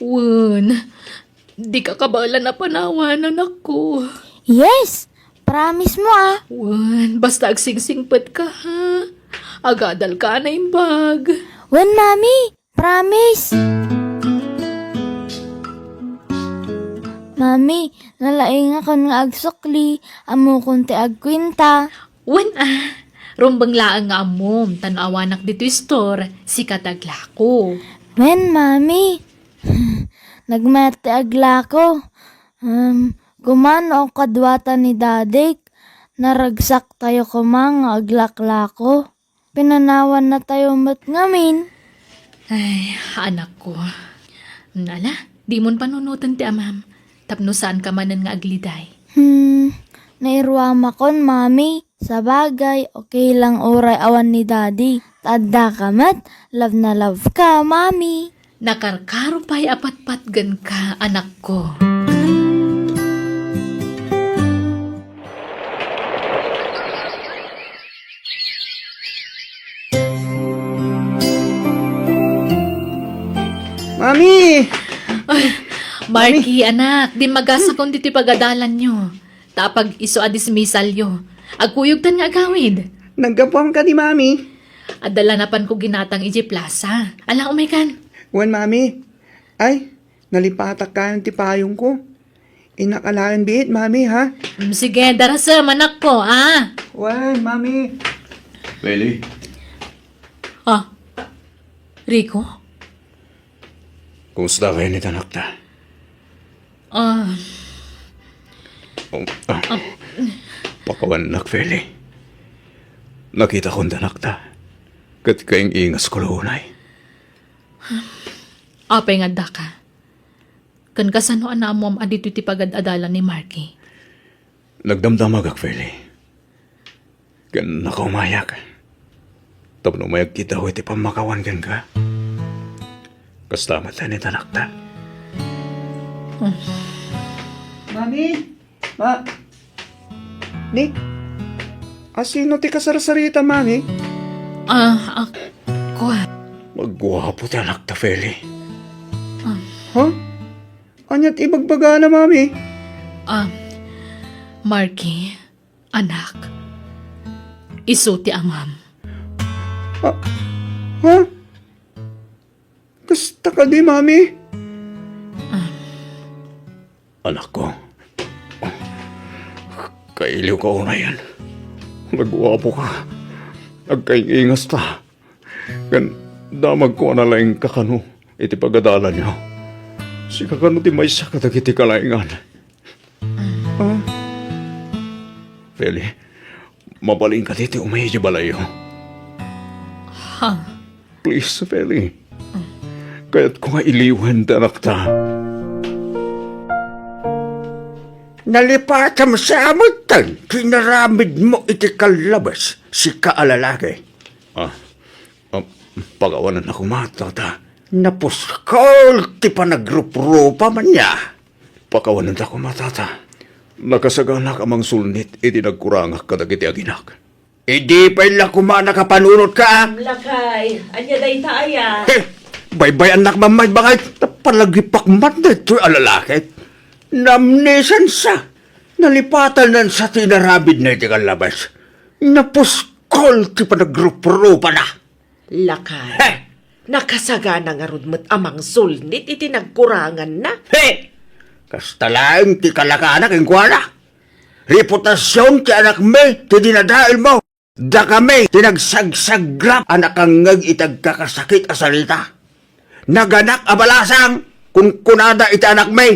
Wen, dika kabaelan a panawan, anakko. Yes! Promise mo, ah. Wen, basta agsingsingpetka, ha? Agadalka a naimbag. Wen, Mami. Promise. Mami, nalaingakon nga agsukli, ammokon ti agkuenta. Wen a, rumbeng laeng nga ammom, ta no awanak ditoy store, sika ti aglako. Wen, Mami. Nagmayat ti aglako. Um, kumano kaduata ni Dadik? Naragsaktayo koma nga aglaklako. Pinanawannatayo met ngamin. Ay, anakko. Ala, dimon panunoten ti amam, tapno saanka manen nga agliday. Hmm, nairuamakon, Mami. Sabagay, okay lang uray awan ni Daddy. Ta addaka met, love na love ka, Mami. Nakarkaro pay a patpatgenka, anakko. Mami! Ay, Marky, anak, dimmagasakon ditoy pagadalanyo. Ta apag-isu a dismissalyo. Agkuyogtan nga agawid. Naggapuam kadi, Mami? Adda la napanko ginatang idiay plaza. Ala, umaykan. Wen, Mami. Ay, nalipatak kayon ti payongko. Innak alaen biit, Mami, ha? Mm, sige, darasem, anakko, ah. Wen, Mami. Bailey. Ah, Rico? Kumusta kayo ni tanakta? Ah. Oh, ah. Ah. Pakawannak, Feli. Nakitakon tanakta. Ket kaing-ingas ko la unay. Apay nga addaka? Ken kasano a naammoam a ditoy ti pagad-adalan ni Marky? Nagdamdamagak, Feli. Ken nakaumayak. Tapno mayagkitaw iti pammakawan kenka. Kasta met ni tanakta. Hmm. Mami! Ma-, Nick? Asino ti kasarsarita, Mami? Ah, ak-, kua. Magguapo ti anakta, Feli. Ah. Ha? Ania ti ibagbagana, Mami? Ah, Marky, anak, isu ti amam. Ah, ha? Kasta kadi, Mami? Ah. Anakko, kailiwka unayen. Nagguapoka. Agkaing-ingasta. Ken damagko a nalaingka kano iti pagadalanyo. Sika kano ti maysa kadagiti kalaingan. Ah. Feli, mabalinka ti umay idiay balayyo. Ha? Please, Feli. Kayatko nga iliwen ti anakta. Nalipatam sa amutan ti inaramidmo iti kallabas, sika a lalaki. Ah, ah, pakawananna koma, tata. Napuskol ti panagruprupa man ya. Pakawananta koma, tata. Nakasaganak a mangsulnit iti nagkurangak kadagiti aginak. Idi pay la koma nakapanunotka, a? Lakay, ania dayta aya? He! Baybay-annak man met, bakay ta palagipak man daytoy a lalaki. Naamnesia sa, nalipatanna sa ti inaramidna iti kallabas. Napuskol ti panagruprupa na. Lakay, he! Nakasagana ngarud met a mangsulnit iti nagkuranganna. He! Kasta laeng ti kalakana kenkuana. Reputasion ti anakmi ti dinadaelmo. Dakami ti nagsagsagrap a nakangngeg iti agkakasakit a sarita. Naganak a balasang, kunkunada iti anakmi.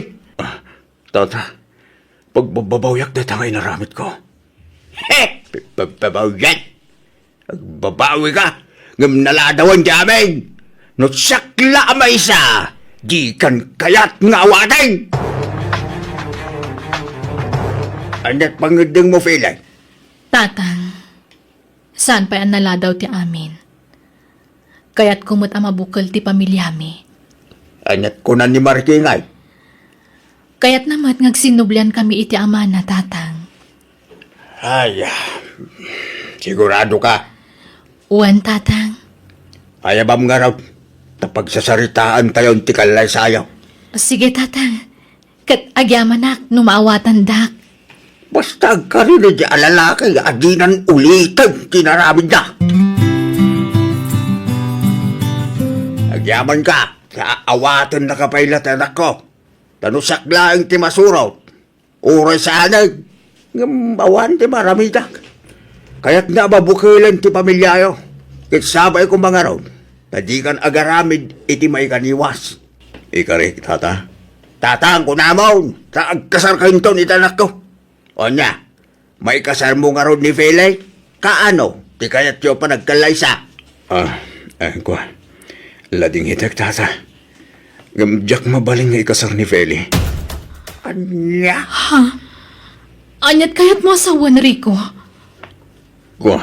Ah, tata, pagbabawyak dayta nga inaramidko. He! Pagbabawyak? Agbabawika, ngem naladawan ti amin. No siak la a maysa, dikan kayat nga awaten. Ania't pangngeddengmo, Feli? Tatang, saan pay a naladaw ti amin. Kayatko met a mabukel ti pamiliami. Ania't kuna ni Marikingay? Kayatna met nga agsinnubliankami iti amana, Tatang. Ay, ah, siguradoka? Wen, Tatang. Ayabam ngarud, ta pagsasaritaantayon ti kallaysayo. Sige, Tatang. Ket agyamanak no maawatandak. Basta agkarina diay a lalaki a dinan uliten ti inaramidna. Agyamanka, ta awatennaka pay la ti anakko. Ta no siak laeng ti masurot, uray saanen, ngem awan ti maaramidak. Kayatna a mabukelen ti pamiliayo. Ket sabay koma ngarud, ta dikan agaramid iti maikaniwas. Ikarik, tata? Tatang, kunamon, ta agkasarkayon iti anakko. Ania, maikasarmo ngarud ni Feli? Kaano ti kayatyo a panagkallaysa? Ah, eh, kua. Ladingitek, tata. Ngem diak mabalin nga ikasar ni Feli. Ania? Ha? Ania't kayatmo a sawen, Rico? Kua.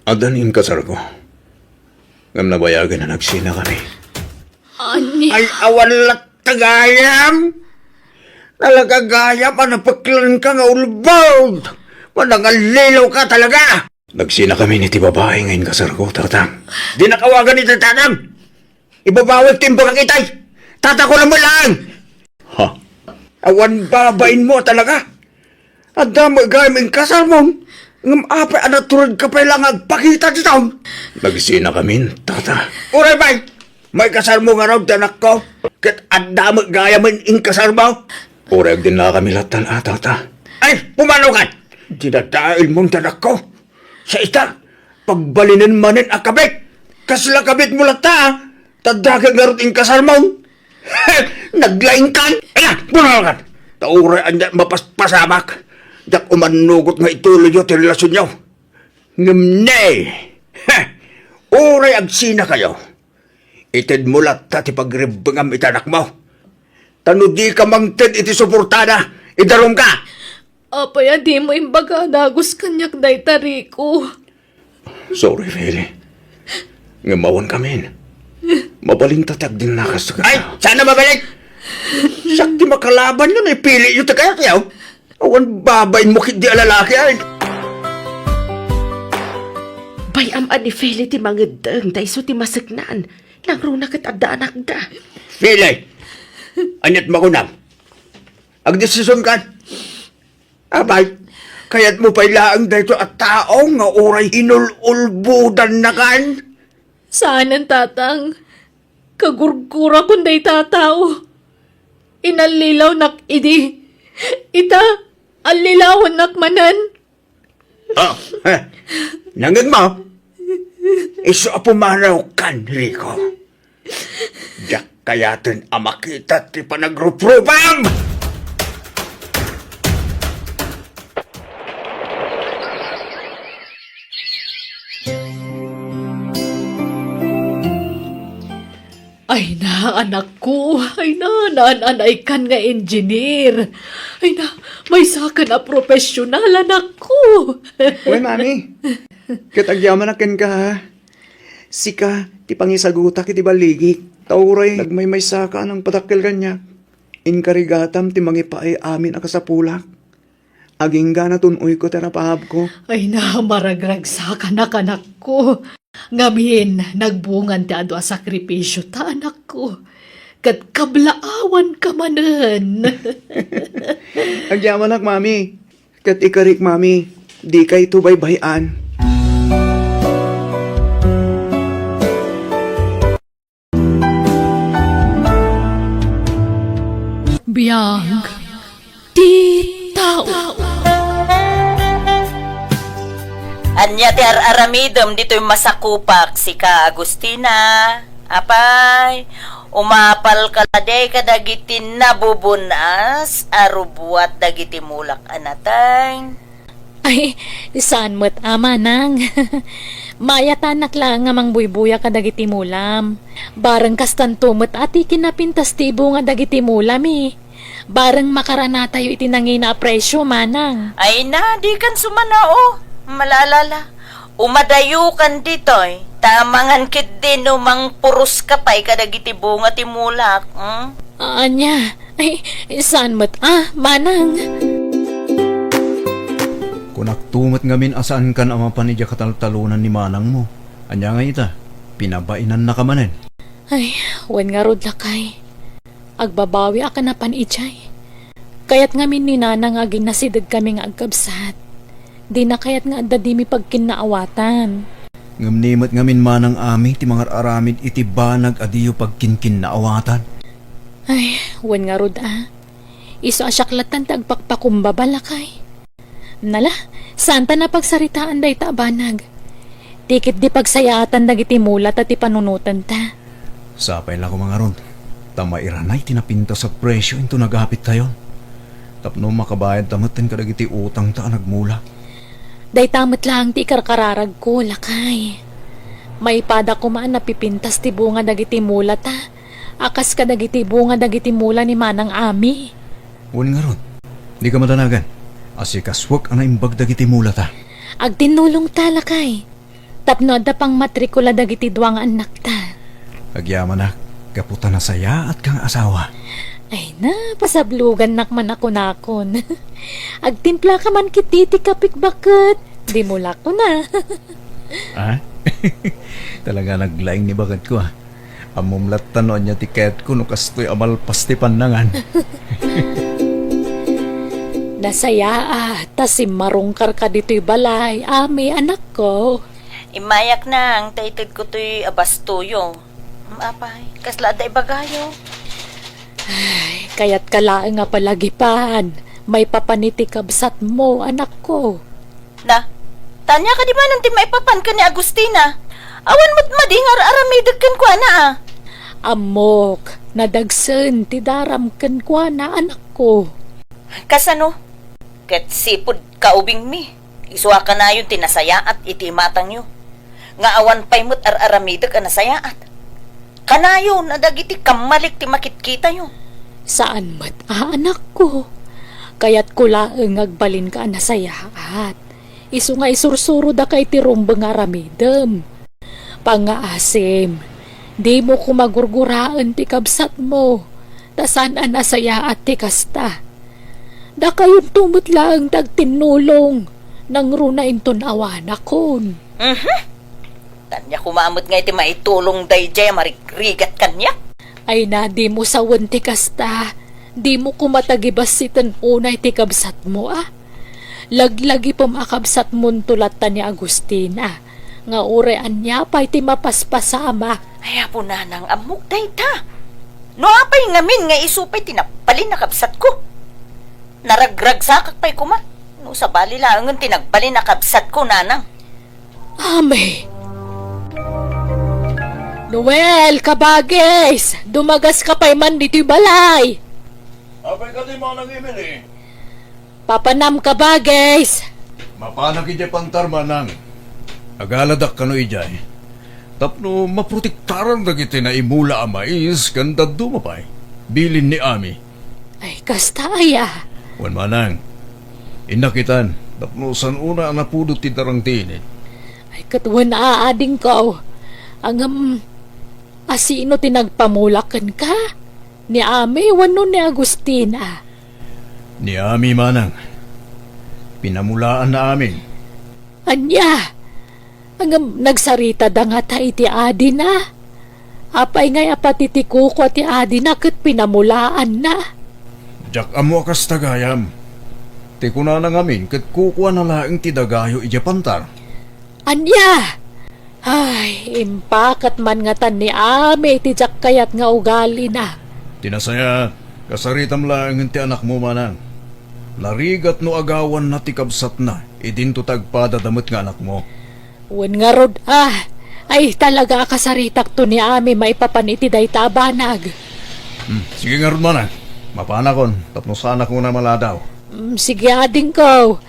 Adda ni inkasarko. Ngem nabayagen a nagsinakami. Ania? Ay, awan latta gayam! Talaga gayam a napeklanka nga ulbod! Manangallilawka talaga! Nagsinakamin iti babai nga inkasarko, Tatang. Dinak awagan iti tatang! Ibabawik ti imbagak itay! Tatako lang mo lang! Ha? Awan babainmo talaga! Adda met gayam inkasarmon, ngem apay a naturedka pay la nga agpakita ditoy? Nagsinakamin, tata. Uray pay, maikasarmo ngarud ti anakko, ket adda met gayam inkasarmo? Uray agdinnakami lattan a, tata. Ay, pumanaw kan! Dinadaelmon ti anakko. Sa ita, pagbalinen manen a kabit. Kasla kabitmo latta, a? Ta dagek ngarud inkasarmon. Naglaingkan. Ala, bunawakan. Ta uray ania mapaspasamak. Diak umannugot nga ituloyyo ti relasionyo. Ngem ne, uray agsinakayo. Itedmo latta ti pagribbengam iti anakmo. Ta no dika mangted iti suportana, idarumka. Apay a dimo imbaga a dagus kaniak dayta, Rico? Sorry, Feli. Ngem awan kamin. Mabalinta ti agdinnakas. Ay, saan a mabalin? Siak ti makalabanyo no ipiliyo ti kayatyo. Awan babainmo ketdi a lalaki, ay. Bay-am a ni Feli ti mangeddeng ta isu ti maseknan. Nangruna ket adda anakda. Feli, ania't makunam? Agdesisionkan? Abay, kayatmo pay laeng daytoy a tao nga uray inul-ulbodannakan? Saanen, Tatang. Kagurgurakon dayta a tao. Inallilawnak idi. Ita, allilawannak manen. Oh, eh, nangngegmo? Isu a pumanawkan, Rico. Diak kayaten a makita ti panagruprupam! Ay na, anakko. Ay na, naan-anaykan nga engineer. Ay na, maysakan a profesional, anakko. Uy, Mami. Ket agyamanak kenka, ha? Sika ti pangisagutak iti balligik. Ta uray nagmaymaysaka a nangpadakkel kaniak, inkarigatam ti mangipaay amin a kasapulak. Agingga natun-oyko ti rapaabko. Ay na, maragragsakan a kanakko. Ngamin, nagbungan ti adu a sakripisio ta anakko. Ket kablaawanka manen. Agyamanak, Mami. Ket ikarik, Mami, dikayto baybay-an. Biag ti tao. Ania ti ar-aramidem ditoy masakupak, sika, Agustina? Apay, umapalka la di kadagiti nabubun-as a rubuat dagiti mulak a nateng? Ay, saan met a, manang. Mayatanak laeng a mangbuybuya kadagiti mulam. Bareng kastanto met a ti kinapintas ti bunga dagiti mulami. Bareng makaranatayo iti nangina a presio, manang. Ay na, dikan sumanao. Malala la. Umadayokan ditoy, ta amangan ketdi no mangpuroska pay kadagiti bunga ti mulak, hmm? Ania? Ay, saan met a, manang? Kunakto met ngamin a saankan a mapan idiay kataltalonan ni manangmo. Ania ngay ita? Pinabainannaka manen? Ay, wen ngarud, lakay. Agbabawiak a napan idiay. Kayat ngamin ni nanang nga aginasidegkami nga agkabsat. Dina kayat nga adda dimi pagkinnaawatan. Ngem ni met ngamin manang Ami ti mangar-aramid iti banag a diyo pagkinkinnaawatan. Ay, wen ngarud a. Isu a siak lattan ti agpakpakumbaba, lakay. Nala, saanta a pagsaritaan dayta a banag. Ti ketdi pagsayaatan dagiti mulata ti panunotanta. Sapay la koma ngarud, ta mairanay ti napintas a presio inton agapittayon. Tapno makabayadta metten kadagiti utangta a nagmula. Dayta met laeng ti ikarkararagko, lakay. Maipada koma a napipintas ti bunga dagiti mulata, a kas kadagiti bunga dagiti mula ni Manang Ami. Wen ngarud, dika madanagan. Asikasuek a naimbag dagiti mulata. Agtinnulongta, lakay. Tapno adda pangmatrikula dagiti dua nga annakta. Agyamanak, gapu ta nasayaatka nga asawa. Ay na, pasablogannak man a kunakon. Agtimplaka man ketdi ti kapek baket. Dimo la kuna. Ah? Talaga naglaing ni baketko, ah. Ammom latta no ania ti kayatko no kastoy a malpas ti pannangan. Nasayaat ta simmarungkarka ditoy balay, Ami, anakko. Immayak nang ta itedko toy a bastoyo. Apay, kasla adda ibagayo? Ay, kayatka laeng a palagipan. Maipapan iti kabsatmo, anakko. Na, tania kadi manen ti maipapan ken ni Agustina? Awan met madi nga ar-aramidek kenkuana, a? Ammok, nadagsen ti daram kenkuana, anakko. Kasano? Ket sipud kaubingmi, isu a kanayon ti nasayaat iti imatangyo, nga awan pay met ar-aramidek a nasayaat. Kanayon a dagiti kammalik ti makitkitayo. Saan met a, anakko. Kayatko laeng nga agbalinka a nasayaat. Isu nga isursurodaka iti rumbeng nga aramidem. Pangngaasim, dimo koma gurguraen ti kabsatmo, ta saan a nasayaat ti kasta. Dakayonto met laeng ti agtinnulong, nangruna inton awanakon. Mhm. Ania koma met nga iti maitulong daydiay a marigrigat kaniak? Ay na, dimo sawen ti kasta. Dimo koma tagibassiten unay ti kabsatmo, a? Laglagipem a kabsatmonto latta ni Agustina, nga uray ania pay ti mapaspasamak. Ay, Apo Nanang, ammok dayta. No apay ngamin nga isu pay ti nagbalin a kabsatko? Naragragsakak pay koma. No sabali laengen ti nagbalin a kabsatko, Nanang. Ami. Noel, kabagis! Dumagaska pay man ditoy balay! Apay kadi, Manang Emily? Papanam, kabagis! Mapanak idiay pantar, Manang. Agaladak kano idiay. Tapno maprotektaran dagiti naimula a mais ken dadduma pay. Bilin ni Ami. Ay, kasta aya? Wen, Manang. Innak itan, tapno san-ona a napudot ti darang ti init. Ay, ket wen a, adingko. Ngem, asino ti nagpamula kenka? Ni Ami wenno ni Agustina? Ni Ami, Manang. Pinamulaanna amin. Ania? Ngem nagsaritada ngata iti adina? Apay ngay a pati ti kukua ti adina ket pinamulaanna? Diak ammo a kasta gayam. Ti kunana ngamin ket kukuana laeng ti dagayo idiay pantar. Ania? Ay, impaket man ngatan ni Ami iti diak kayat nga ugalina. Ti nasayaat, kasaritam laengen ti anakmo, manang. Narigat no agawanna ti kabsatna, idinto ti agpadada met nga anakmo. Wen ngarud, ah, ay talaga a kasaritakto ni Ami maipapan iti dayta a banag. Hmm, sige ngarud, manang. Mapanakon, tapno saanakon a maladaw. Mm, sige, adingko.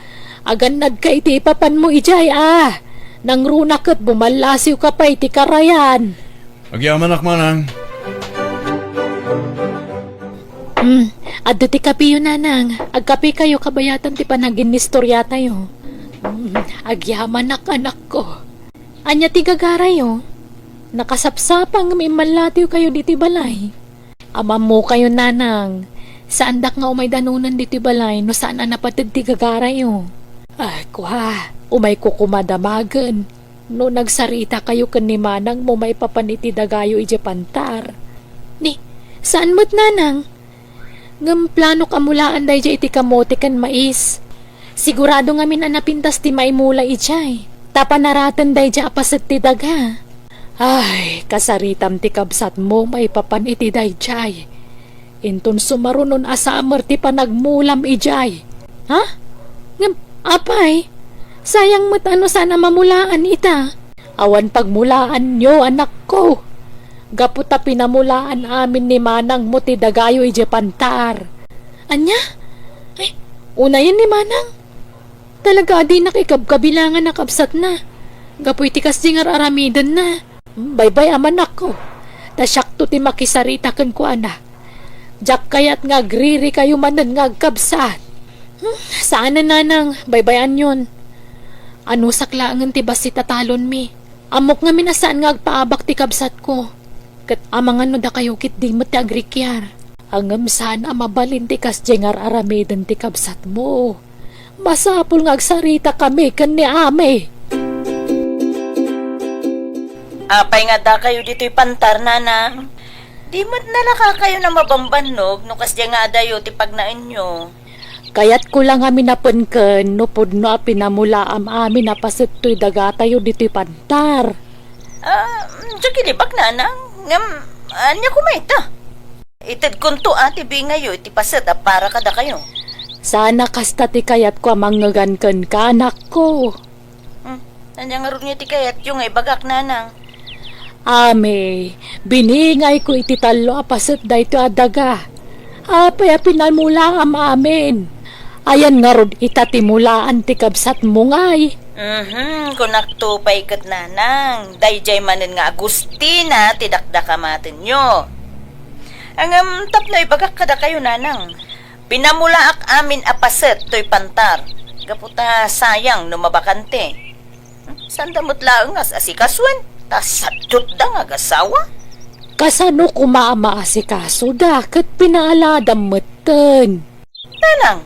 Agannadka iti ipapanmo idiay, a. Nangruna ket bumallasiwka pay iti karayan. Agyamanak, manang. Mm, adda ti kapiyo, nanang. Agkapikayo kabayatan ti panaginnistoriatayo. Mm, agyamanak, anakko. Ania ti gagarayo? Nakasapsapa ngem immallatiwkayo ditoy balay. Ammokayo, nanang, saandak nga umay danunan ditoy balay no saan a napated ti gagarayo. Ah, kua, umayko koma damagen no nagsaritakayo ken ni manangmo maipapan iti dagayo idiay pantar. Ni, saan met, nanang? Ngem planok a mulaan daydiay iti kamote ken mais. Sigurado ngamin a napintas ti maimula idiay, ta panaraten daydiay a paset ti daga. Ay, kasaritam ti kabsatmo maipapan iti daydiay. Inton sumarunon a samer ti panagmulam idiay. Ha? Ngem, apay, sayang met a no saan a mamulaan ita. Awan pagmulaanyo, anakko. Gapu ta pinamulaan amin ni manangmo ti dagayo idiay pantar. Ania? Ay, unayen ni manang. Talaga a dinak ikabkabilangan a kabsatna. Gapu iti kasdi nga ar-aramidenna. Baybay-am, anakko. Ta siakto ti makisarita kenkuana. Diak kayat nga agririkayo manen nga agkabsat. Hmm, saanen, nanang, baybay-anyon. Anusak laengen ti bassit a talonmi. Ammok ngamin a saan nga agpaabak ti kabsatko. Ket amangan no dakayo ketdi met ti agrikiar. Ngem saan a mabalin ti kasdiay nga ar-aramiden ti kabsatmo. Masapul nga agsaritakami ken ni Ami. Apay nga dakayo ditoy pantar, nanang? Di met nalakakayon a mabambannog no kasdiay nga adayo ti pagnaenyo. Kayatko la ngamin a penken no pudno a pinamulaam amin a paset toy dagatayo ditoy pantar. Ah, diak ilibak, nanang. Ngem, ania koma ita? Itedkonto a ti bingayo iti paset a para kadakayo. Saan a kasta ti kayatko a mangngegan kenka, anakko. Hmm, ania ngarud nga iti kayatyo nga ibagak, nanang? Ami, biningayko iti tallo a paset daytoy a daga. Apay a pinamulaam amin? Ayan ngarud ita ti mulaan ti kabsatmo ngay? Mhm, kunakto pay ket, nanang, daydiay manen nga Agustina ti dakdakamatenyo. Ngem tapno ibagak kadakayo, nanang, pinamulaak amin a paset toy pantar, gapu ta sayang no mabakante. Saanda met laeng nga as-asikasuen, ta sadutda nga agasawa. Kasano koma a maasikasoda ket pinaaladam metten? Nanang!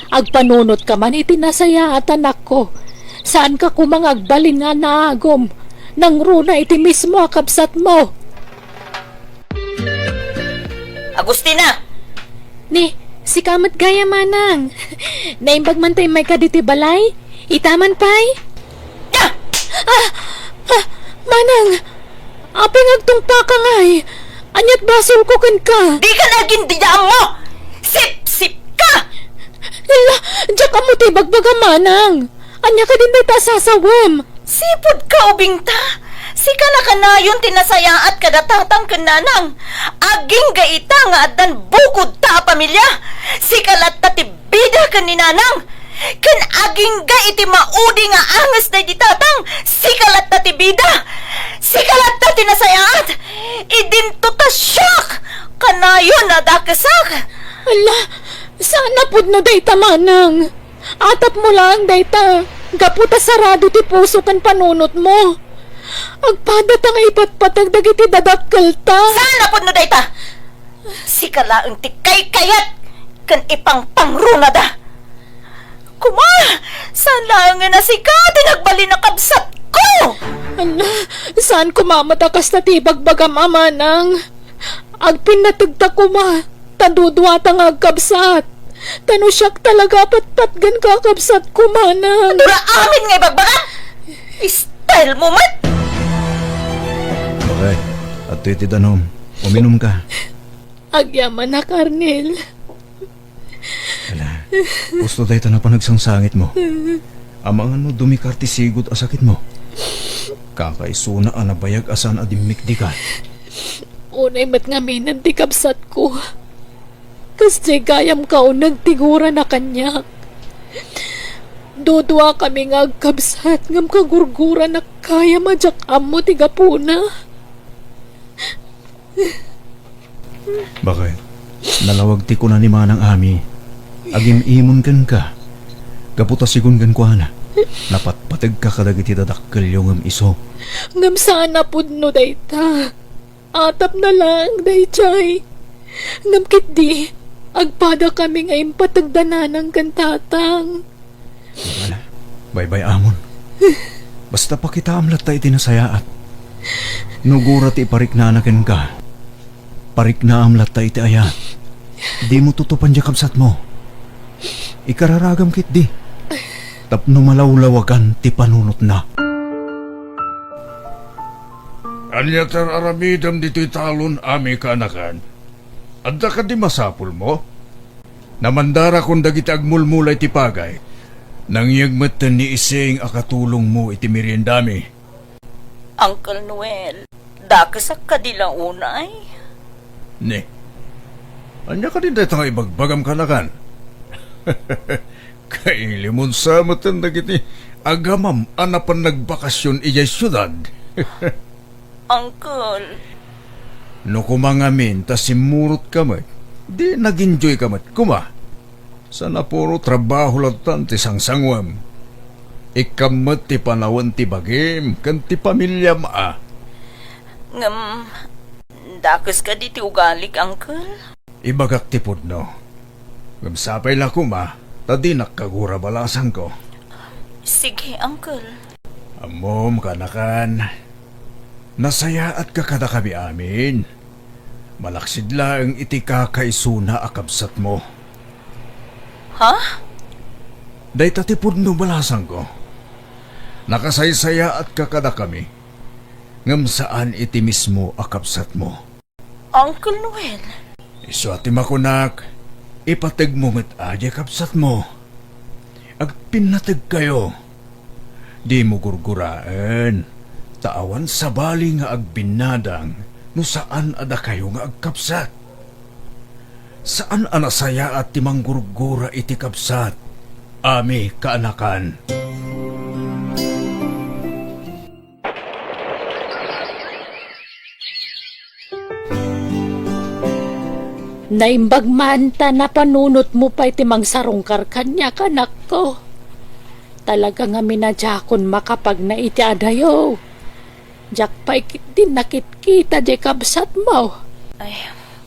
Agpanunotka man iti nasayaat, anakko. Saanka koma nga agbalin nga naagum. Nangruna iti mismo a kabsatmo. Agustina! Ni, sika met gayam, manang. Naimbag man ta immayka ditoy balay? Ita man pay? Ah! Ah! Ah! Manang! Apay nga agtungpaka ngay? Ania't basolko kenka? Dika nagin dida ammo! Sipsipka! Ella, diak ammo ti ibagbaga, manang. Ania kadin dayta a sasawem? Sipudka, ubingta! Sika la kanayon ti nasayaat kada tatang ken nanang. Agingga ita nga addan bukodta a pamilia. Sika latta ti bida ken ni nanang. Ken agingga iti maudi nga anges daydi tatang. Sika latta ti bida. Sika latta ti nasayaat. Idinto ta siak kanayon a dakesak. Ala, saan a pudno dayta, manang. Atapmo laeng dayta, gapu ta sarado ti puso ken panunotmo. Agpadata nga ipatpateg dagiti dadakkelta. Saan a pudno dayta? Sika laeng ti kaykayat ken ipangpangrunada. Kuma, Saan laengen a sika ti nagbalin a kabsatko? Ala, saan koma met a kasta ti ibagbagam, a manang. Agpinnategta koma, ta duduata nga agkabsat. Ta no siak talaga a patpatgen, kakabsatko, manang. Dura amin nga ibagbagam? Style mo met! Okay, adtoy ti danum. Uminumka. Agyamanak, Arnel. Ala, husto dayta a panagsangsangetmo. Amangan no dumikar ti sigud a sakitmo. Kakaisuna a nabayag a saan a dimmikdikan. Unay met ngaminen ti kabsatko. Kasdiay gayam kauneg ti gurana kaniak. Duduakami nga agkabsat ngem kagurgurana gayam a diak ammo ti gapuna. Baket, nalawag ti kuna ni Manang Ami, agim-imon kenka, gapu ta sigun kenkuana, napatpategka kadagiti dadakkelyo ngem isu. Ngem saan a pudno dayta. Atapna laeng daydiay. Ngem ketdi, agpadakami nga impategda nanang ken tatang. Wala. Baybay-amon. Basta pakitaam latta iti nasayaat. No gura ti ipariknana kenka, pariknaam latta iti ayat. Dimo tutupan diay kabsatmo. Ikararagam ketdi. Tapno malawlawagan ti panunotna. Ania ti ar-aramidem ditoy talon, Ami, kaanakan? Adda kadi masapulmo? Namandarakon dagiti agmulmula iti pagay. Nangyeg metten ni Ising a katulongmo iti meriendami. Uncle Noel, dakesak kadi la unay? Ne. Ania kadi dayta nga ibagbagam, kaanakan? Kailimon sa metten dagiti agamam a napan nagbakasyon idiay siudad. Uncle. No koma ngamin ta simmurotka met, di nag-enjoyka met koma. Saan a puro trabaho lattan ti sangsanguem. Ikkam met ti panawen ti bagim ken ti pamiliam a. Ngem, dakes kadi ti ugalik, Uncle? Ibagak ti pudno. Ngem sapay la koma ta dinak kagura balasangko. Sige, Uncle. Ammom, kaanakan, nasayaatka kadakami amin. Malaksid laeng iti kakaisuna a kabsatmo. Ha? Dayta ti pudno balasangko. Nakasaysayaatka kadakami, ngem saan iti mismo a kabsatmo. Uncle Noel. Isu a ti makunak, ipategmo met a diay kabsatmo. Agpinnategkayo. Dimo gurguraen, ta awan sabali nga agbinnadang no saan a dakayo nga agkabsat. Saan a nasayaat ti manggurgura iti kabsat, Ami, kaanakan. Naimbag man ta napanunotmo pay ti mangsarungkar kaniak, anakko. Talaga ngamin a diakon makapagna iti adayo. Diak pay ketdi nakitkita diay kabsatmo. Ay,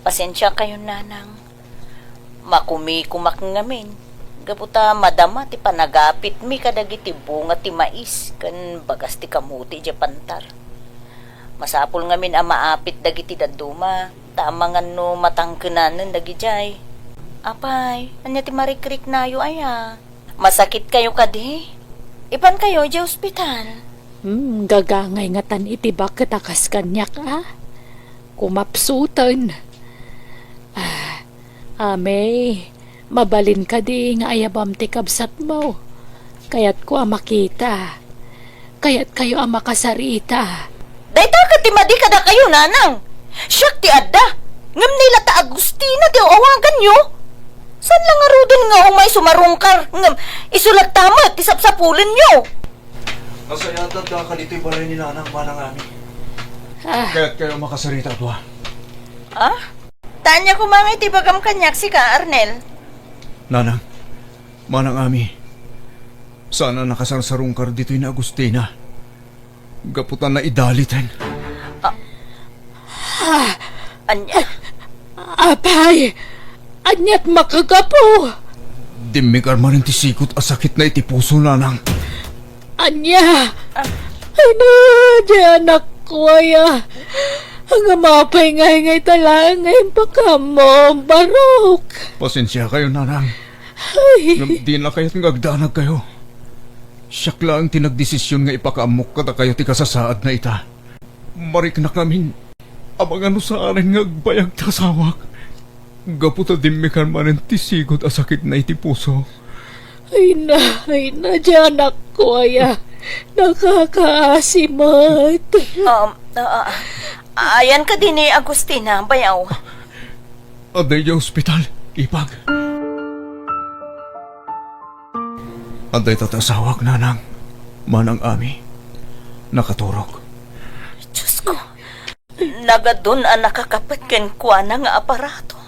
pasensiakayon, nanang. Makumikumak ngamin, gapu ta madama ti panagapitmi kadagiti bunga ti mais ken bagas ti kamote idiay pantar. Masapul ngamin a maapit dagiti dadduma, ta amangan no matangkenanen dagidiay. Apay, ania ti marikriknayo aya? Masakitkayo kadi? Ipankayo idiay ospital. Hmm, gagangay ngatan iti baket a kas kaniak, a? Kumapsuten. Ah, Amey, mabalin kadi nga ayabam ti kabsatmo? Kayatko a makita. Kayatkayo a makasarita. Dayta ket ti madi kadakayo, nanang. Siak ti adda. Ngem ni la ta Agustina ti awaganyo. Saan la ngaruden nga umay sumarungkar, ngem isu latta met ti sapsapulenyo. Nasayaat latta ka ditoy balay ni Nanang, Manang Ami. Ah. Kayatkayo a makasarita a dua. Ah? Tanya koma nga iti bagam kaniak sika, Arnel. Nanang, Manang Ami, saan a nakasarsarungkar ditoy ni Agustina. Gapu ta naidaliten. Ah. Ah. Ania? Apay, aniat makagapu? Dimmikar manen ti sigot a sakitna iti puso, nanang. Ania? Ay na, di anakko aya. Ngem apay ngay nga ita laeng nga impakaammo, barok? Pasensiakayo, nanang. Ay. Ngem dina kayat nga agdanagkayo. Siak laeng ti nagdesisyon nga ipakaammok kadakayo ti kasasaadna ita. Mariknak ngamin, amangan no saanen nga agbayag ti asawak. Gapu ta dimmikar manen ti sigot a sakitna iti puso. Ay na, ay na, di anakko aya. Nakakaasi met. Um, ah, ah, ayan kadi ni Agustina, bayaw? Adda idiay ospital, ipag. Adda ita ti asawak, nanang. Manang Ami. Nakaturog. Diyos ko. Nagadun a nakakapet kenkuana nga aparato.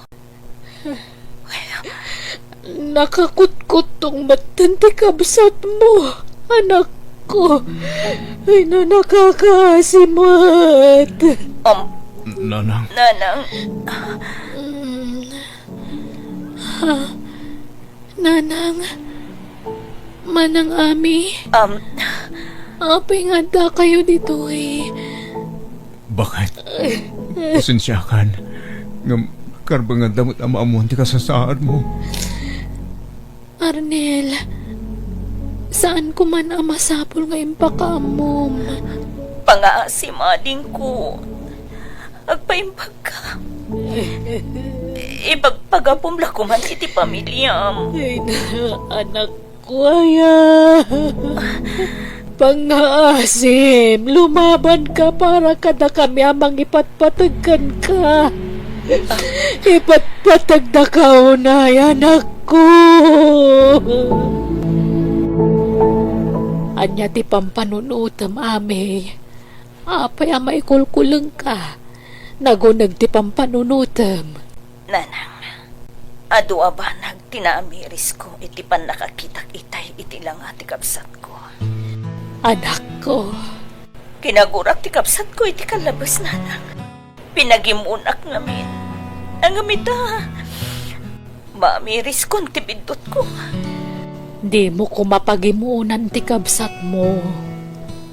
Nakakutkuttong metten ti kabsatmo, anakko. Ay na, nakakaasi met. Um, Nanang. Nanang. Mm. Ha? Nanang. Manang Ami. Um, Apay nga addakayo ditoy? Bakit? Pasensiakan. Ngem, karbenganda met a maammuan ti kasasaadmo. Arnel, saanko man a masapul nga impakaammom. Pangaasim, adingko. Agpaimbagka. Ipagpagapom la koman iti pamiliam. Ay na, anak. Kuaya, pangaasim, lumabanka para kadakami a mangipatpateg kenka. Ipatpategdaka unay, anakko. Ania ti pampanunotem, Ami? Apay a maikulkulengka? Naguneg ti pampanunotem. Nanang, adu a banag ti naamirisko iti pannakakitak itay iti langa ti kabsatko. Anakko. Kinagurak ti kabsatko iti kallabes, nanang. Pinagimmunak ngamin. Ngem ita, maamiriskon ti biddutko. Dimo koma pagimmunan ti kabsatmo.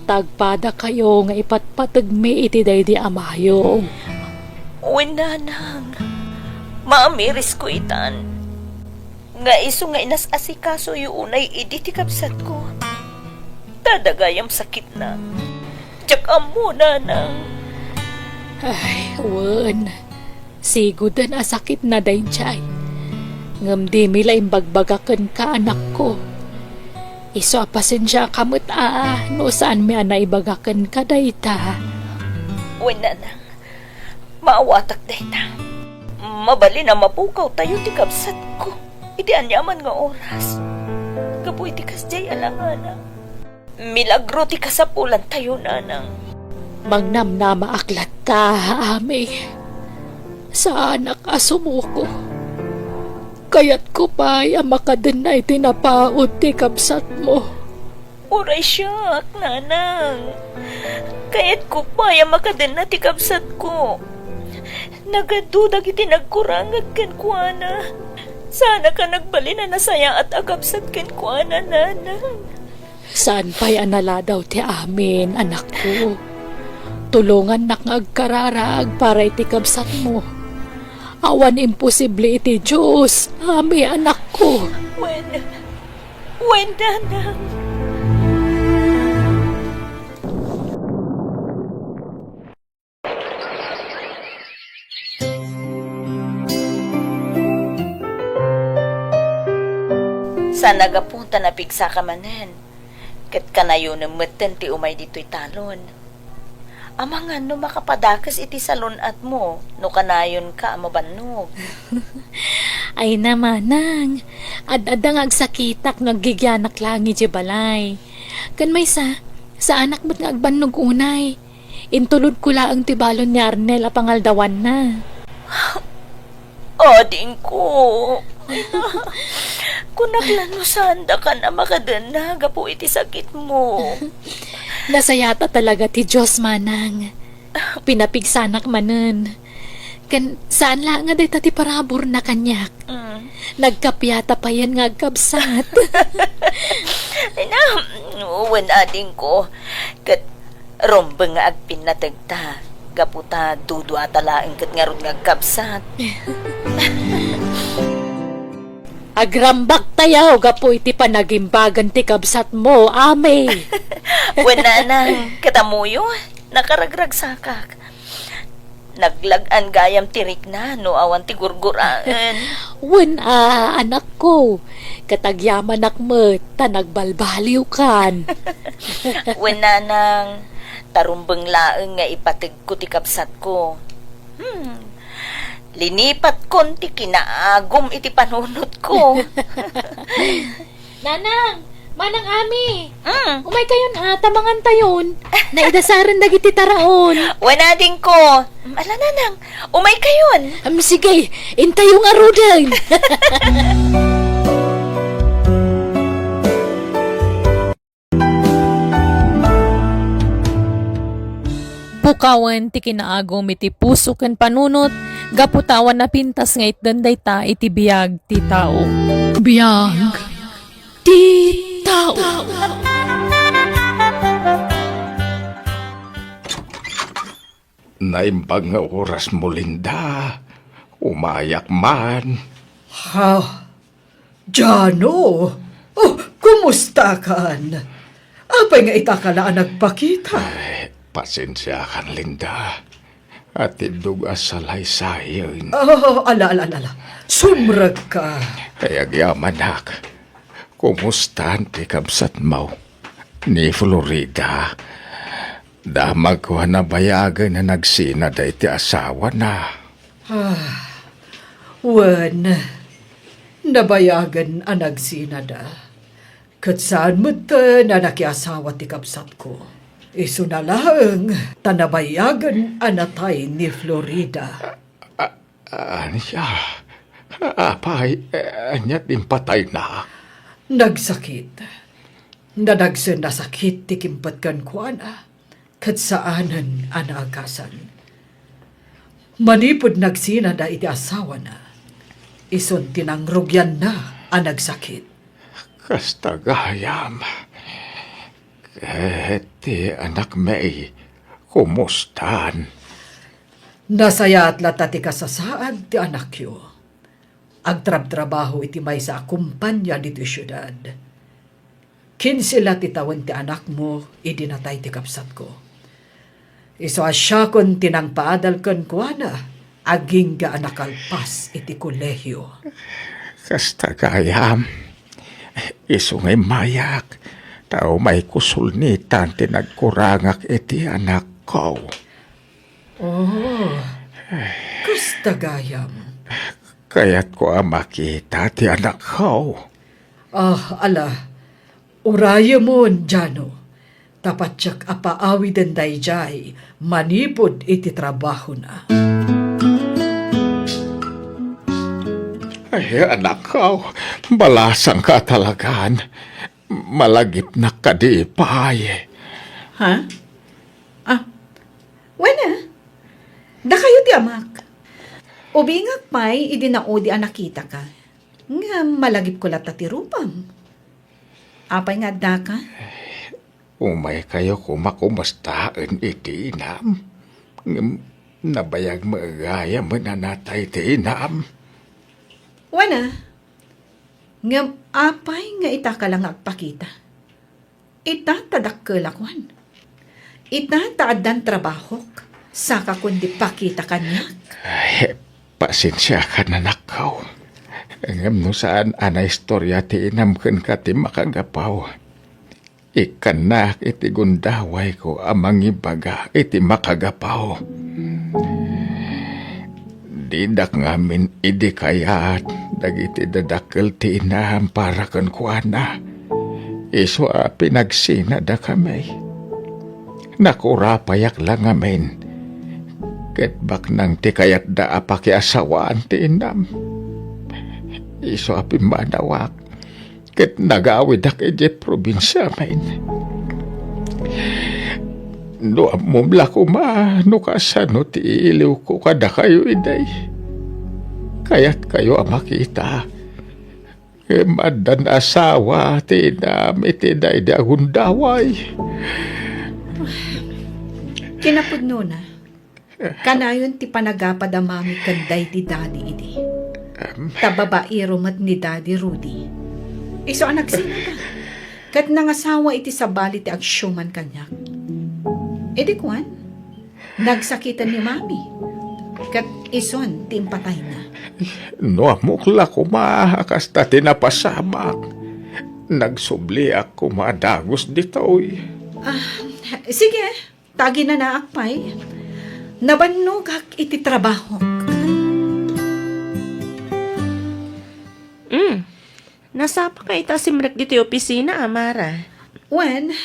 Tagpadakayo nga ipatpategmi iti daydi a mayog. Wen, nanang. Maamirisko itan. Nga isu nga inas-asikasoyo unay idi ti kabsatko. Ta dagayam sakitna. Diak ammo, nanang. Ay, wen. Sigoden a sakitna daydiay. Ngem dimi la imbagbaga kenka, anakko. Isu a pasensiaka met a no saanmi a naibaga kenka dayta. Wen, nanang, maawatak dayta. Mabalin a mapukawtayo ti kabsatko iti aniaman nga oras. Gapu iti kasdiay a langana. Milagro ti kasapulantayo, nanang. Mangnamnamaak latta, Ami. Saanak a sumuko. Kayatko pay a makadenna iti napaut ti kabsatmo. Uray siak, nanang. Kayatko pay a makadenna ti kabsatko. Nagadu dagiti nagkurangag kenkuana. Saanak a nagbalin a nasayaat a kabsat kenkuana, nanang. Saan pay a naladaw ti amin, anakko. Tulongannak nga agkararag para iti kabsatmo. Awan imposible iti Dios, Ami, anakko. Wen, wen, nanang. Saan a gapu ta napigsaka manen, ket kanayonem metten ti umay ditoy talon. Amangan no makapadakes iti salun-atmo no kanayonka a mabannog. Ay na, manang, ad-adda nga agsakitak no aggigianak laeng idiay balay. Ken maysa, saanak met nga agbannog unay. Intulodko laeng ti balon ni Arnel a pangaldawanna. Adingko, kunak la no saandakan a makadenna gapu iti sakitmo. Nasayaat talaga ti Dios, manang. Pinapigsanak manen. Ken saan laeng a dayta ti paraburna kaniak. Mm. Nagkapiata payen nga agkabsat. Ay na, wen adingko. Ket rumbeng nga agpinnategta. Gapu ta duduata laeng ket ngarud nga agkabsat. Agrambaktayo gapu iti panagimbagan ti kabsatmo, Ami. Wen, nanang, ket ammoyo, nakaragragsakak. Naglag-an gayam ti rikna no awan ti gurguraen. Wen a, anakko, ket agyamanak met ta nagbalbaliwkan. Wen, nanang, ta rumbeng laeng nga ipategko ti kabsatko. Hmm. Linipatkon ti kinaagum iti panunotko. Nanang! Manang Ami! Mm. Umaykayon a, ta mangantayon. Naidasaren dagiti taraon. Wen adingko. Ala, nanang, umaykayon. Am, sige, intayo ngaruden. Pukawen ti kinaagum iti puso ken panunot gapu ta awan napintas nga itden dayta iti biag ti tao. Biag ti tao. Naimbag nga orasmo, Linda. Umayak man. Ha? Jano? Oh, kumustakan? Apay nga itaka la a nagpakita? Ay, pasensiakan, Linda. Atiddog a salaysayen. Oh, ala, ala, ala, ala. Sumrekka. Ay, agyamanak. Kumustan ti kabsatmo? Ni Florida. Damagko a nabayagen a nagsinada iti asawana. Ah, wen, nabayagen a nagsinada. Ket saan metten a nakiasawa ti kabsatko. Isuna laeng ta nabayagen a natay ni Florida. A-, ania? Apay, ania ti impatayna? Nagsakit. Nadagsen a sakit ti kimpet kenkuana, ket saanen a naagasan. Manipud nagsinada iti asawana, isun ti nangrugianna a nagsakit. Kasta gayam. Ket ti anakmi, kumustan? Nasayaat latta ti kasasaad ti anakyo. Agtrabtrabaho iti maysa a kumpania ditoy siudad. Kinse la ti tawen ti anakmo idi natay ti kabsatko. Isu a siakon ti nangpaadal kenkuana, agingga a nakalpas iti kolehio. Kasta gayam, isu nga immayak, ta umayko sulnitan ti nagkurangak iti anakko. Oh, kasta gayam. Kayatko a makita ti anakko. Ah, ala, urayemon, Jano. Ta patiek a paawiden daydiay manipud iti trabahona. Ay, anakko, balasangka talagan. Malagipnak kadi pay. Ha? Ah, wen a. Dakayo ti amak. Ubingak pay idi naudi a nakitaka. Ngem malagipko latta ti rupam. Apay nga addaka? Umaykayo koma kumustaen iti inam. Ngem nabayag met gayam a natay ti inam. Wen a. Ngem apay nga itaka la nga agpakita? Ita ta dakkelak, wen. Ita ta addan trabahok, sakakon di pakita kaniak. Ay, pasensiakan, anakko. Ngem no saan a naistoria ti inam kenka ti makagapu, ikkannak iti gundawayko a mangibaga iti makagapu. Didak ngamin idi kayat dagiti dadakkel ti inam para kenkuana. Isu a pinagsinadakami. Nakurapayak la ngamin. Ket baknang ti kayatda a pakiasawaan ti inam. Isu a pimmanawak. Ket nagawidak idiay probinsiamin. No ammom la koma no kasano ti iiliwko kadakayo idi. Kayatkayo a makita. Ngem addan asawa ti inam iti daydi a gundaway. Kinapudnona, kanayon ti panagapad a mami ken daydi daddy idi. Em. Ta babaero met ni Daddy Rudy. Isu a nagsinada, ket nangasawa iti sabali ti agsiuman kaniak. Idi kuan, nagsakiten ni mami, ket isun ti impatayna. No ammok la koma a kasta ti napasamak, nagsubliak koma a dagus ditoy. Ah, sige, ta aginanaak pay. Nabannogak iti trabahok. Mm. Nasapa ka ita simrek ditoy opisina, Amara? Wen,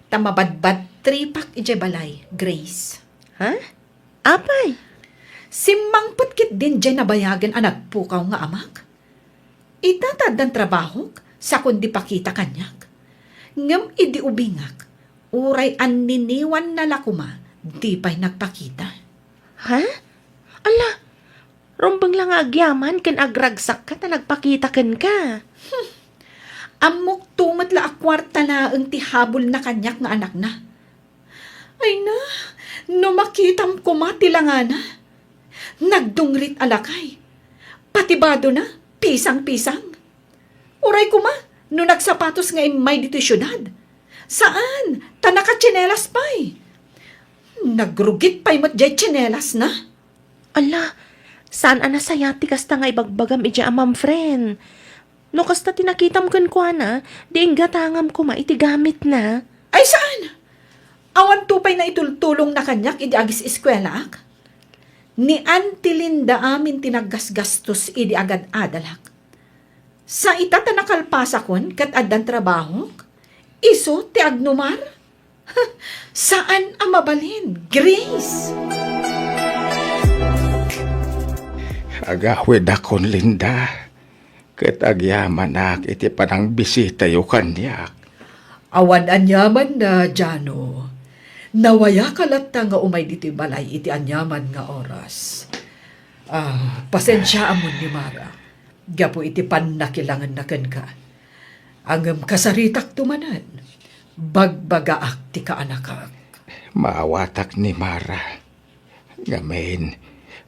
ta mabadbadtripak idiay balay, Grace. Ha? Apay? Simmangpet ketdin diay nabayagen a nagpukaw nga amak. Ita ta addan trabahok, sakon di pakita kaniak. Ngem idi ubingak, uray anniniwanna la koma, di pay nagpakita. Ha? Ala, rumbeng la nga agyaman ken agragsakka ta nagpakita kenka. Hmm. Ammok to met la a kuarta laeng ti habulna kaniak nga anakna. Ay na, no makitam koma ti langana. Nagdungrit a lakay. Pati badona, pisang-pisang. Uray koma, no nagsapatos nga immay ditoy siudad. Saan, ta nakatsinelas pay. Nagrugit pay met diay tsinelasna. Ala, saan a nasayaat ti kasta nga ibagbagam idiay a ma'am friend. No kasta ti nakitam kenkuana, di inggatangam koma iti gamitna. Ay, saan? Awan to pay naitultulongna kaniak idi agis-eskuelaak? Ni Auntie Linda amin ti naggasgastos idi agad-adalak. Sa ita ta nakalpasakon ket addan trabahok, isu ti agnumar? Saan a mabalin, Grace? Agawidakon, Linda, ket agyamanak iti panangbisitayo kaniak. Awan aniamanna, Jano. Nawayaka latta nga umay ditoy balay iti aniaman nga oras. Ah, pasensiaamon ni Mara gapu iti pannakilangenna kenka. Ngem kasaritakto manen, bagbagaak ti kaanakak. Maawatak ni Mara. Ngamin,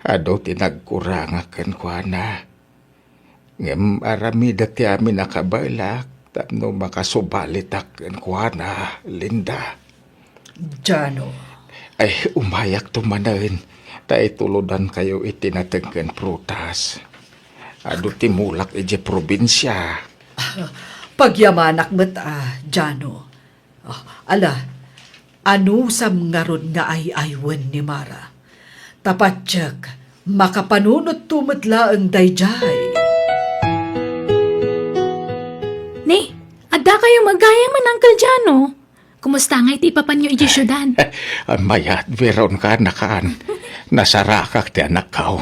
adu ti nagkurangak kenkuana. Ngem aramidek ti amin a kabaelak tapno makasubalitak kenkuana, Linda. Jano. Ay, umayakto manen, ta itulodankayo iti nateng ken prutas. Adu ti mulak idiay probinsia. Pagyamanak met a, Jano. Ah, ala, anusam ngarud nga ay-aywen ni Mara? Ta patiek, makapanunotto met laeng daydiay. Ni, adda kayo met gayamen, Uncle Jano? Kumusta ngay ti ipapanyo idiay siudad? Mayat, Veron, kaanakan. Nasarakak ti anakko.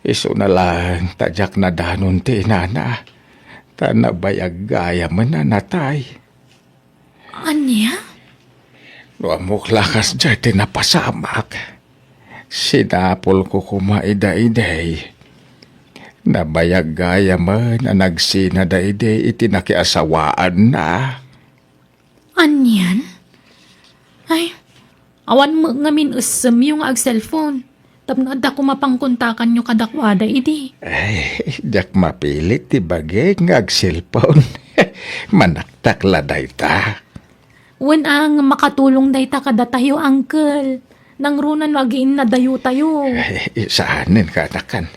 Isuna laeng ta diak nadanon ti inana, ta nabayag gayamen a natay. Ania? No ammok la kasdiay ti napasamak, sinapulko koma ida idi. Nabayag gayamen a nagsinada idi iti nakiasawaanna. Anian? Ay, awan met ngamin essemyo nga agselpon. Tapno adda koma pangkontakanyo kadakuada idi. Ay, diak mapilit ti bagik nga agselpon. Manaktak la dayta. Wen a, nga makatulong dayta kadatayo, Uncle. Nangruna no agiinnadayotayo. Ay, saanen, kaanakan.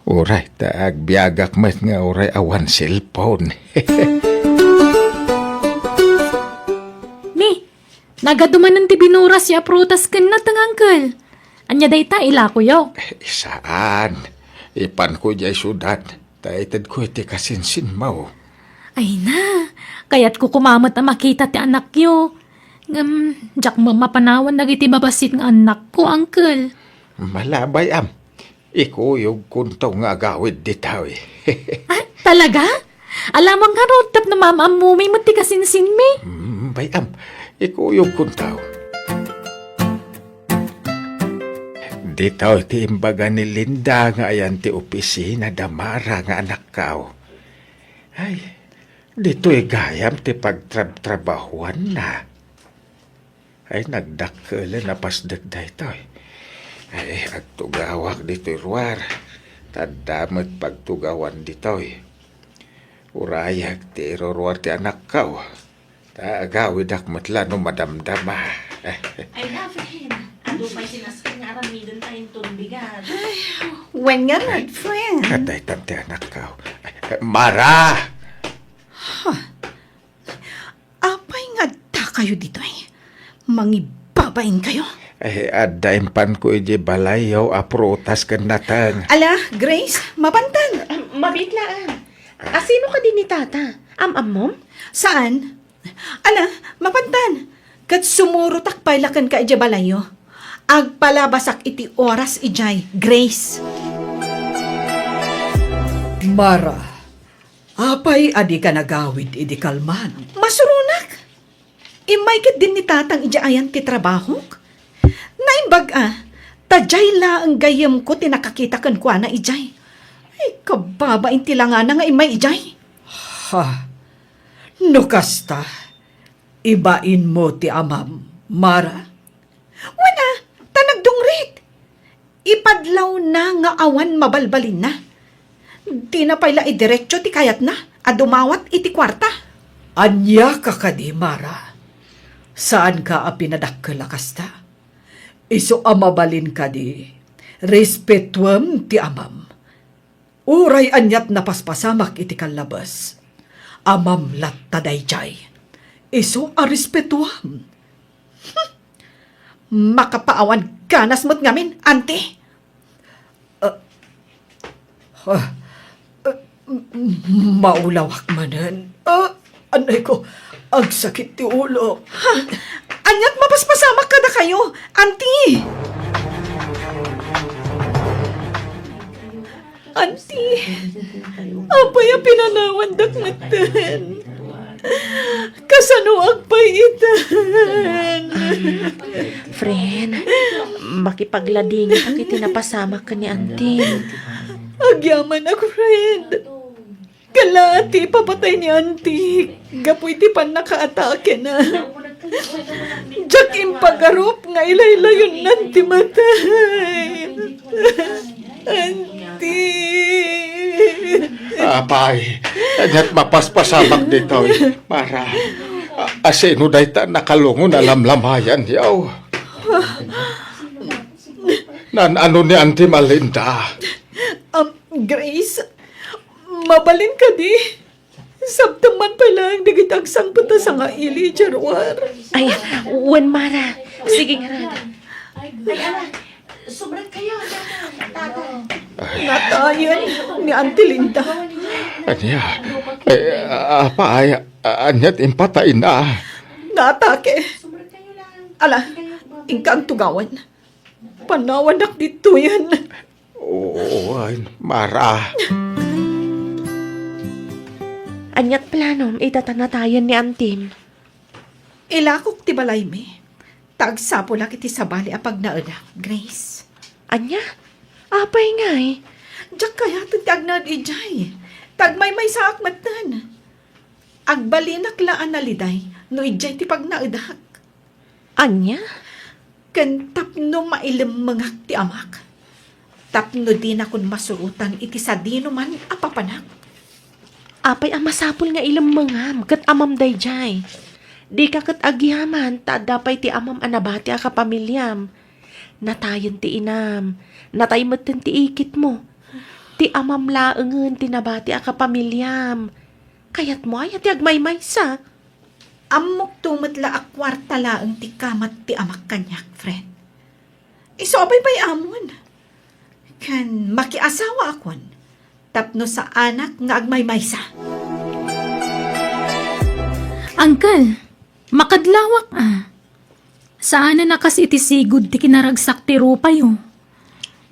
Uray, ta agbiagak met nga uray awan selpon. Ni, nagadu manen ti binuras ya prutas ken nateng, Uncle. Ania dayta, ilakoyo? Saan. Ipanko idiay siudad, ta itedko iti kasinsinmo. Ay na, kayatko koma met a makita ti anakyo. Ngem, diak met mapanawan dagiti babassit nga annakko, Uncle. Malabay, am. Ikuyogkonto nga agawid ditoy. Ah, talaga? Alamang ngarud tapno maam-ammomi met ti kasinsinmi. Mm, bay-am, ikuyogkonto. Ditoy ti imbaga ni Linda nga ayan ti opisina da Mara nga anakkaw. Ay, ditoy gayam ti pagtrabtrabahuanna. Ay, nagdakkelen a pasdek daytoy. Ay, agtugawak ditoy ruar. Ta adda met pagtugawan ditoy. Urayek ti iruruar ti anakkaw. Ta agawidak met la no madamdama. Ay, na, friend. Adu pay sinaskat nga aramiden tayo inton bigat. Ay, wen nga, my friend. Kadaytan ti anakkaw. Mara! Huh. Apay nga adda kayo ditoy? Mangibabain kayo? Eh, adda impanko iti balayyo a prutas ken nateng. Ala, Grace, mapantan. Ah, mabitlaan. Asino kadi ni Tata? Am-ammom? Saan? Ala, mapantan. Ket sumurotak pay la kenka iti balayyo. Agpalabasak iti oras idiay, Grace. Mara, apay a dika nagawid idi kalman? Masuronak. Immay ketdin ni Tatang idiay ayan ti trabahok. Naimbag a, ta diay laeng gayyemko ti nakakita kenkuana idiay. Ay, kababain ti langana nga immay idiay. Ha? No kasta, ibainmo ti amam, Mara. Wen a, ta nagdungrit. Ipadlawna nga awan mabalbalinna. Dina pay la idiretso ti kayatna a dumawat iti kuarta. Ania ka kadi, Mara? Saanka a pinadakkel a kasta? Isu a mabalin kadi, respetuem ti amam. Uray aniat napaspasamak iti kallabes, amam latta daydiay. Isu a respetuam. Hmm. Makapaawan ganas met ngamin, Auntie. Ah, ah, ah, m-, m-, maulawak manen. Ah, anay ko, agsakit ti ulo. Ha? Aniat mapaspasamak kadakayo, Auntie? Auntie, apay a pinanawandak metten? Kasanoak pay itan? Friend, makipagladingit iti napasamak ken ni Auntie. Agyamanak, friend. Kala ti ipapatay ni Auntie gapu iti pannakaatakena. Diak impagarup nga ilaylayonnan ti matay. Auntie. Apay, aniat mapaspasamak ditoy, Mara? A-, asino dayta nakalungon a lamlamayan, yaw? Nan-ano ni Auntie Malinda? Um, Grace, mabalin kadi? Sabtem man pay laeng dagiti agsangpet a sangaili idiay ruar. Ay, wen, Mara. Sige ngarud. Ay, ala, sobra kayo, tata. Natayen ni Auntie Linda. Ania? Eh, apay, aniat impatayna? Naatake. Ala, inkang tugawan. Panawannak ditoyen. Wen, Mara. Aniat planom ita ta natayen ni Antim? Ilakok ti balaymi, ta agsapulak iti sabali a pagnaedak, Grace. Ania? Apay ngay? Diak kayaten ti agnaed idiay. Ta agmaymaysaak metten. Agbalinak la a naliday no idiay ti pagnaedak. Ania? Ken tapno mailemmengak ti amak, tapno dinakon masurotan iti sadinoman a papanak. Apay a masapul nga ilemmengam ket amam daydiay? Dika ket agyaman ta adda pay ti amam a nabati a kapamiliam. Natayen ti inam, natay metten ti ikitmo. Ti amam laengen ti nabati a kapamiliam. Kayatmo aya ti agmaymaysa? Ammokto met la a kuarta laeng ti kamat ti amak kaniak, friend. Isu a baybay-amon. Ken makiasawaakon tapno saanak nga agmaymaysa. Uncle, makadlawak a. Saanen a kas iti sigud ti kinaragsak ti rupayo.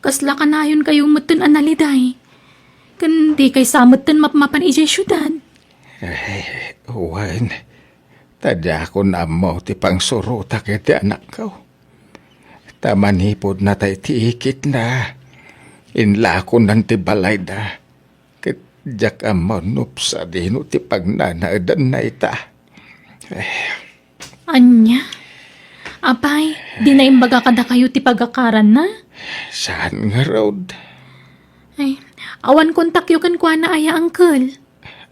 Kasla kanayonkayo metten a naliday. Ken dikay sa metten mapmapan idiay siudad. Eh, wen, ta diakon ammo ti pangsurotak iti anakko. Ta manipud natay ti ikitna, inlakonan ti balayda, ket diak ammo no sadino ti pagnanaedanna ita. Eh. Ania? Apay, di naimbag kadakayo ti pagakaranna? Saan ngarud? Ay, awan kontakyo kenkuana aya, uncle?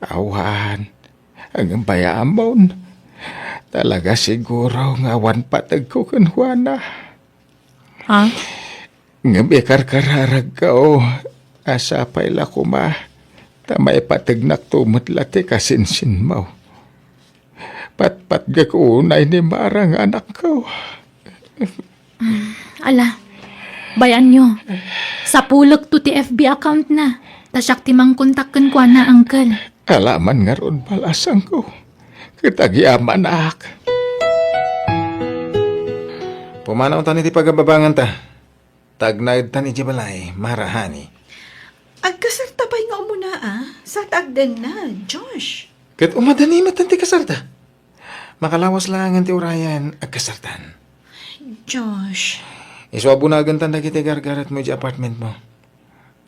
Awan. Ngem bay-am, talaga siguro nga awan pategko kenkuana. Ha? Ngem ikarkararagko a sapay la koma ta maipategnakto met la ti kasinsinmo. Patpatgek unay ni Mara nga anakko. Ala, bay-anyo. Sapulekto ti F B account na. Ta siak ti mangkontak kenkuana, uncle. Ala man ngarud, balasangko. Ket agyamanak. Pumanawtan iti pagababanganta. Tagnaedtan iti balay, Mara, honey. Agkasarta pay nga umuna, a? Sa ta agdennag, Josh. Ket umadani met ti kasarta. Makalawas laengen ti urayen, agkasartan. Josh. Isu a bunagentan dagiti gargaretmo iti apartmentmo.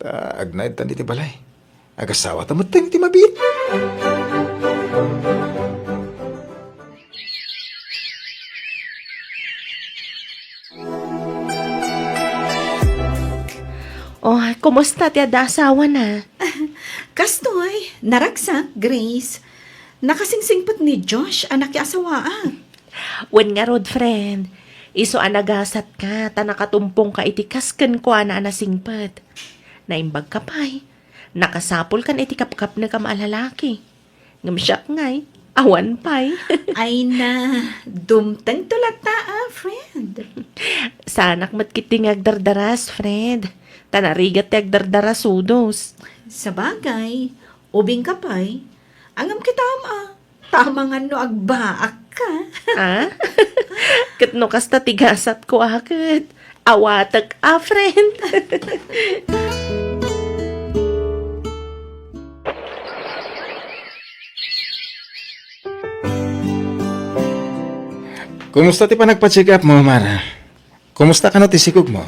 Ta agnaedtan iti balay. Agasawata met ti mabiit. Oh, kumusta ti adda asawana? Kastoy, naragsak, Grace. Nakasinsinpet ni Josh a nakiasawaak. Wen ngarud, friend. Isu a nagasatka ta nakatumpongka iti kas kenkuana a nasingpet. Naimbagka pay. Nakasapulkan iti kapkapnekam a lalaki. Ngem siak ngay, awan pay. Ay na, dumtengto latta a, friend. Saanak met ketdi nga agdardaras, friend. Ta narigat ti agdardarasudos. Sabagay, ubingka pay. Ngem kitam a, tamangan no agbaakka. Ah? Ket no kasta ti gasatko a ket, awatek a, friend. Kumusta ti panagpa-check up mo, Mara? Kumusta kano ti sikog mo?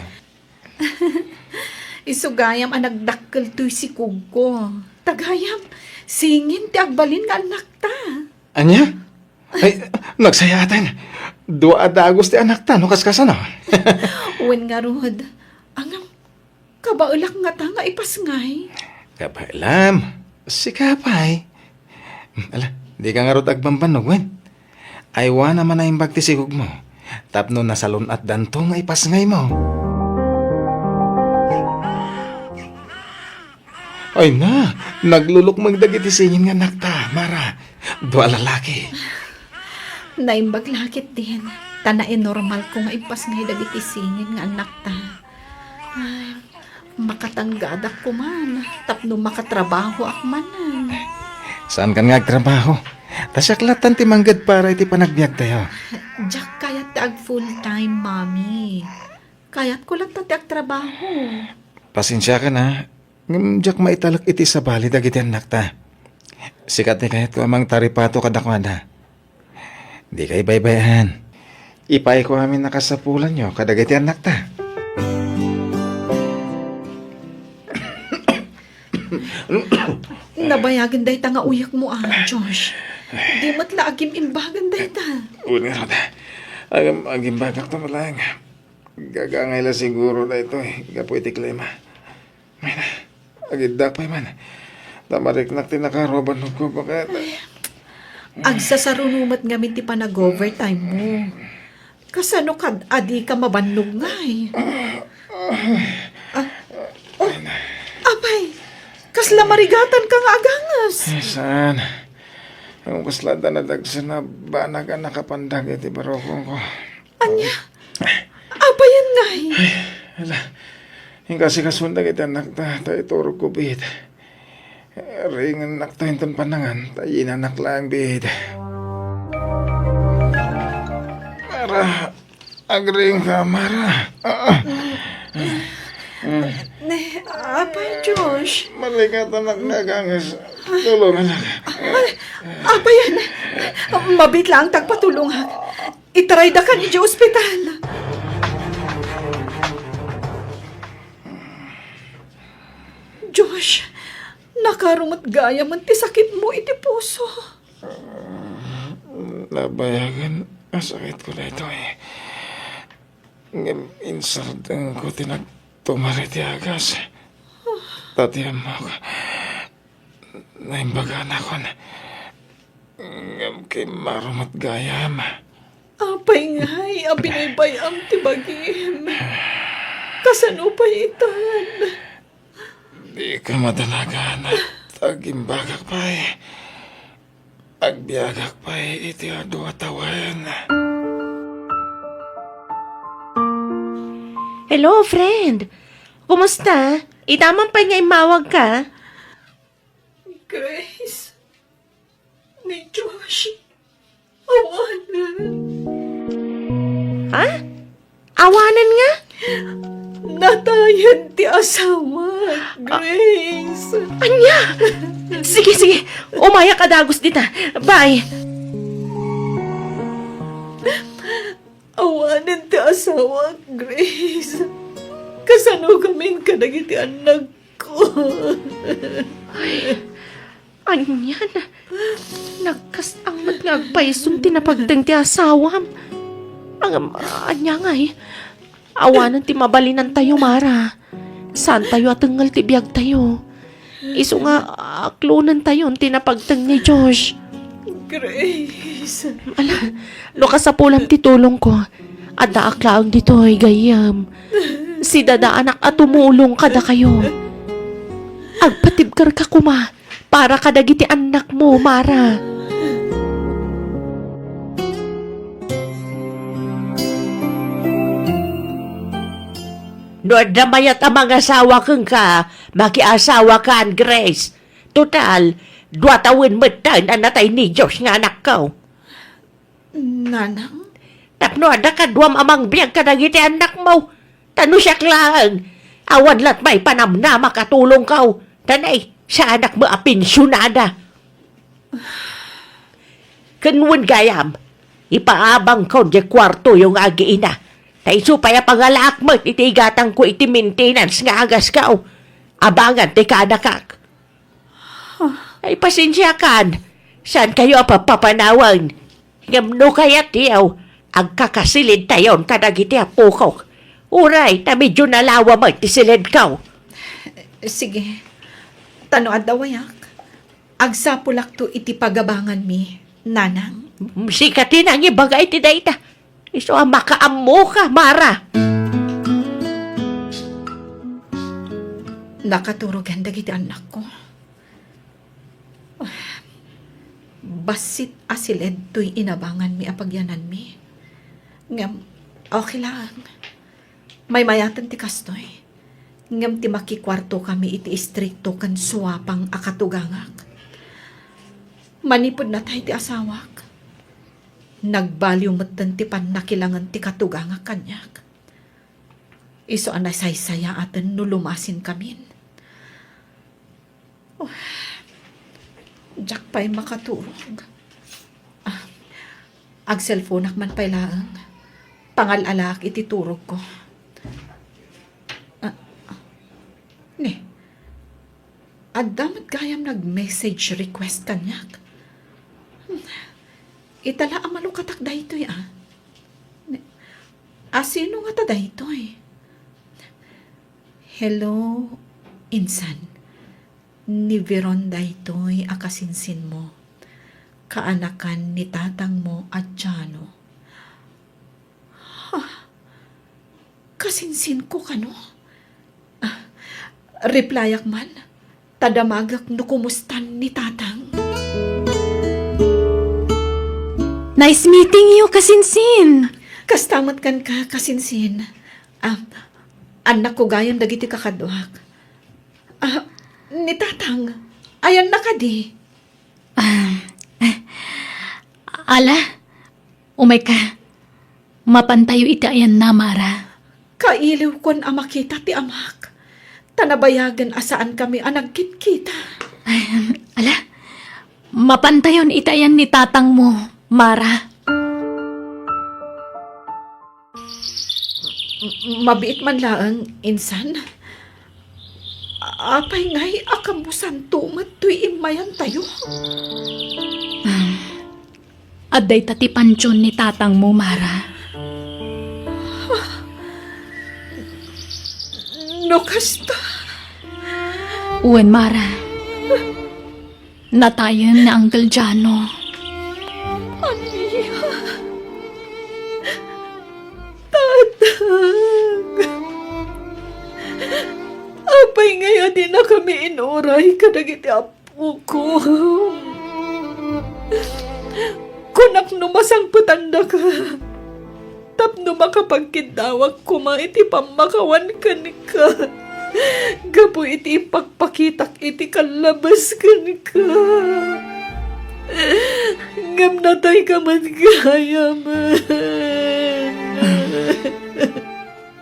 Isu gayam a nagdakkel toy sikogko. Ta gayam, singin ti agbalin nga annakta. Ania? Ay, nagsayaatan. Dua a dagus ti annakta, no kaskasano? Wen ngarud. Ngem, kabaelak ngata nga ipasngay. Kabaelam. Sika pay. Ala, dika ngarud agbambannog, wen? Aywana man a imbag ti sikogmo tapno nasalun-atdanto nga ipasngaymo. Ay na, naglulukmeng dagiti singin nga annakta, Mara. Dua a lalaki. Naimbag la ketdin, ta nainormalko nga ipasngay dagiti singin nga annakta. Ay, makatanggadak koman tapno makatrabahoak manen. Saankan nga agtrabaho? Ta siak lattan ti mangged para iti panagbiagtayo. Diak kayat ti ag full-time, Mami. Kayatko latta ti agtrabaho. Pasensiakan a, ngem diak maitalek iti sabali dagiti annakta. Sika ti kayatko a mangtaripato kadakuada. Dika ibaybay-an. Ipaayko amin a kasapulanyo kadagiti annakta. Nabayagen dayta nga uyekmo, a, Josh. Di met la agim-imbagan dayta. Wen ngarud, agim-, agimbagakto met laeng. Gagangay la siguro daytoy gapu iti klima. Ay na, agiddak pay man. Ta mariknak ti nakaro a bannogko, baket. Ay, agsasaruno met ngamin ti panag-overtime mo. Kasano kad a dika mabannog ngay? Ah, oh, apay, kasla marigatanka nga aganges? Ay, saan? Ngem kasla adda nadagsen a banag a nakapandag iti barukongko. Ania? Apayen ngay? Ay, ala. Inkasikasuan dagiti annakta, ta iturogko biit. Ringennakto inton pannangan, ta yinanak laeng biit. Mara, agriingka, Mara. Ah, ah. Ne, apay, Josh? Marikatanak nga aganges. Tulonganak. Ay, apayen? Mabiit laeng ti agpatulongak. Itaraydakan idiay ospital. Nakaro met gayamen ti sakitmo iti puso. Nabayagen a sakitko daytoy. Ngem insardengko ti nagtumar iti agas. Ta ti ammok, naimbaganakon. Ngem kimmaro met gayam. Apay ngay a binaybay-am ti bagim? Kasano pay itan? Dika madanagan. Agimbagak pay. Agbiagak pay iti adu a tawen. Hello, friend. Kumusta? Ita man pay nga immawag ka? Grace, ni Josh, awanen. Ha? Awanen nga? Natayen ti asawa, Grace. Ania? Sige, sige. Umayak a dagus dita. Bye. Awanen ti asawa, Grace. Kasano gamin kadagiti annakko? Ay, anian? Nagkastang met nga agpayson ti napagteng ti asawam. Ang, ania ngay? Awanen ti mabalinantayo, Mara. Saantayo a tengngel ti biagtayo. Isu nga aklonentayon ti napagteng ni Josh. Grace. Ala, no kasapulam ti tulongko, addaak laeng ditoy gayyem. Sidadaanak a tumulong kadakayo. Agpatibkerka koma para kadagiti annakmo, Mara. No adda mayat a mangasawa kenka, makiasawakan, Grace. Total, dua tawen metten a natay ni Josh nga anakko. Nanang? Tapno adda kaduam a mangbiag kadagiti annakmo. Ta no siak laeng, awan lat may panamnama katulongko. Ta nay, saanak met a pensionada. Ken wen gayam, ipaabangko diay kuartoyo nga agiina. Ta isu pay a pangalaak met iti igatangko iti maintenance nga agasko. Abangan ti kaanakak. Ay, pasensiakan. Saankayo a papapanawen. Ngem no kayatyo, agkakasilidtayon kadagiti apokok. Uray, ta medyo nalawa met ti silidko. Sige. Ta no adda wayak, agsapulakto iti pagabanganmi, Nanang. Sika ti nangibaga iti dayta. Isu a makaammoka, Mara. Nakaturogan dagiti annakko. Bassit a siled toy inabanganmi a pagyananmi. Ngem, okay laeng. Maymayaten ti kastoy. Ngem ti makikuartokami iti istrikto ken suapang a katugangak. Manipud natay ti asawak, nagbaliw metten ti pannakilangen ti katugangak kaniak. Isu a nasaysayaaten no lumasinkamin. Oh, diak pay makaturog. Ah, agselfonak man pay laeng. Pangal-alaak iti turogko. Ah, ne, adda met gayam nag-message request kaniak. Hmm, ita la a malukatak daytoy, ah. Ne, asino ngata daytoy? Hello, insan. Ni Veron daytoy a kasinsinmo. Kaanakan ni tatangmo a Jano. Ha? Kasinsinko kano? Ah, replyak man, ta damagek no kumustan ni tatang. Nice meeting you, kasinsin! Kasta met kenka, kasinsin. Ah, annakko gayon dagiti kakaduak. Ah, ni tatang, ayanna kadi? Ah, ala, umayka. Mapantayo iti ayanna, Mara. Kailiwkon a makita ti amak. Ta nabayagen a saankami a nagkitkita. Ay, ala, mapantayon iti ayan ni tatangmo, Mara. M-, mabiit man laeng, insan. A-, Apay ngay a kamusanto met toy immayantayo? Ah, adda ita ti pantion ni tatangmo, Mara. No kasta? Wen, Mara. Natayen ni Uncle Jano. Ania? Tatang! Apay ngay a dinakami inuray kadagiti apok? Kunak no masangpetandaka tapno makapagkiddawak koma iti pammakawan kenka gapu iti ipakpakitak iti kallabes kenka. Ngem natayka met gayamen.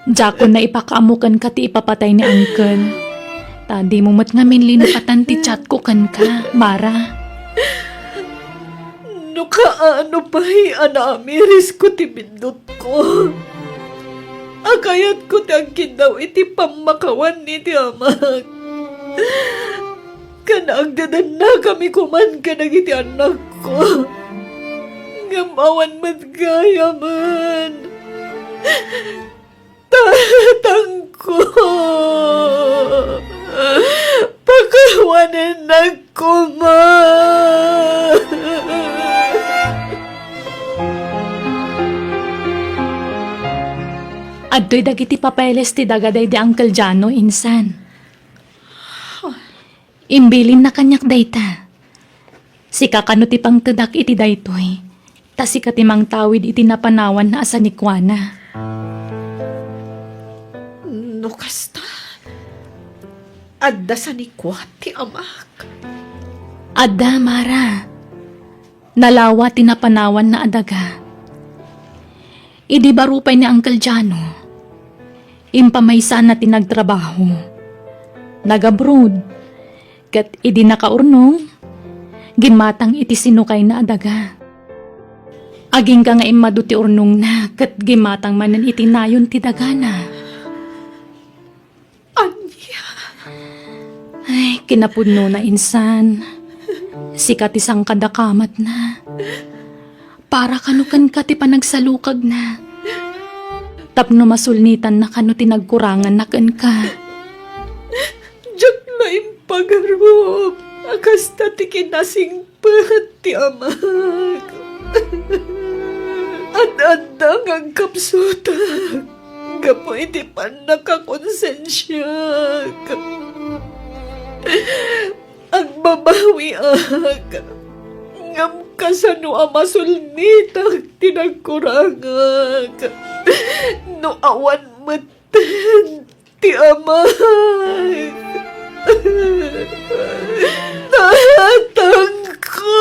Diakon naipakaammo kenka ti ipapatay ni Uncle. Ta dimo met ngamin linupatan ti chatko kenka, Mara. No kaano pay a naamirisko ti biddutko, a kayatko ti agkiddaw iti pammakawan iti amak. Ken agdadannakami koman kadagiti annakko. Ngem awan met gayamen. Tatangko, pakawanennak koma. Adtoy dagiti papeles ti daga daydi Uncle Jano, insan. Imbilinna kaniak dayta. Sika kano ti pangtedak iti daytoy, ta sika ti mangtawid iti napanawanna a sanikuana. No kasta, adda sanikua ti amak? Adda, Mara. Nalawa ti napanawanna a daga. Idi baro pay ni Uncle Jano, impamaysana ti nagtrabaho. Nag-abroad, ket idi nakaurnong, gimmatang iti sinukayna a daga. Agingga nga immadu ti urnongna ket gimmatang manen iti nayon ti dagana. Ania? Ay, kinapudnona, insan. Sika ti sangkadakamatna. Para kano kenka ti panagsalukagna. Tapno masulnitanna kano ti nagkuranganna kenka. Diak la impagarup a kasta ti kinasing pet ti amak. Ad-adda nga agkapsutak gapu iti pannakakonsensiak. Agbabawiak, ngem kasano a masulnitak ti nagkurangak no awan metten ti amak. Tatangko!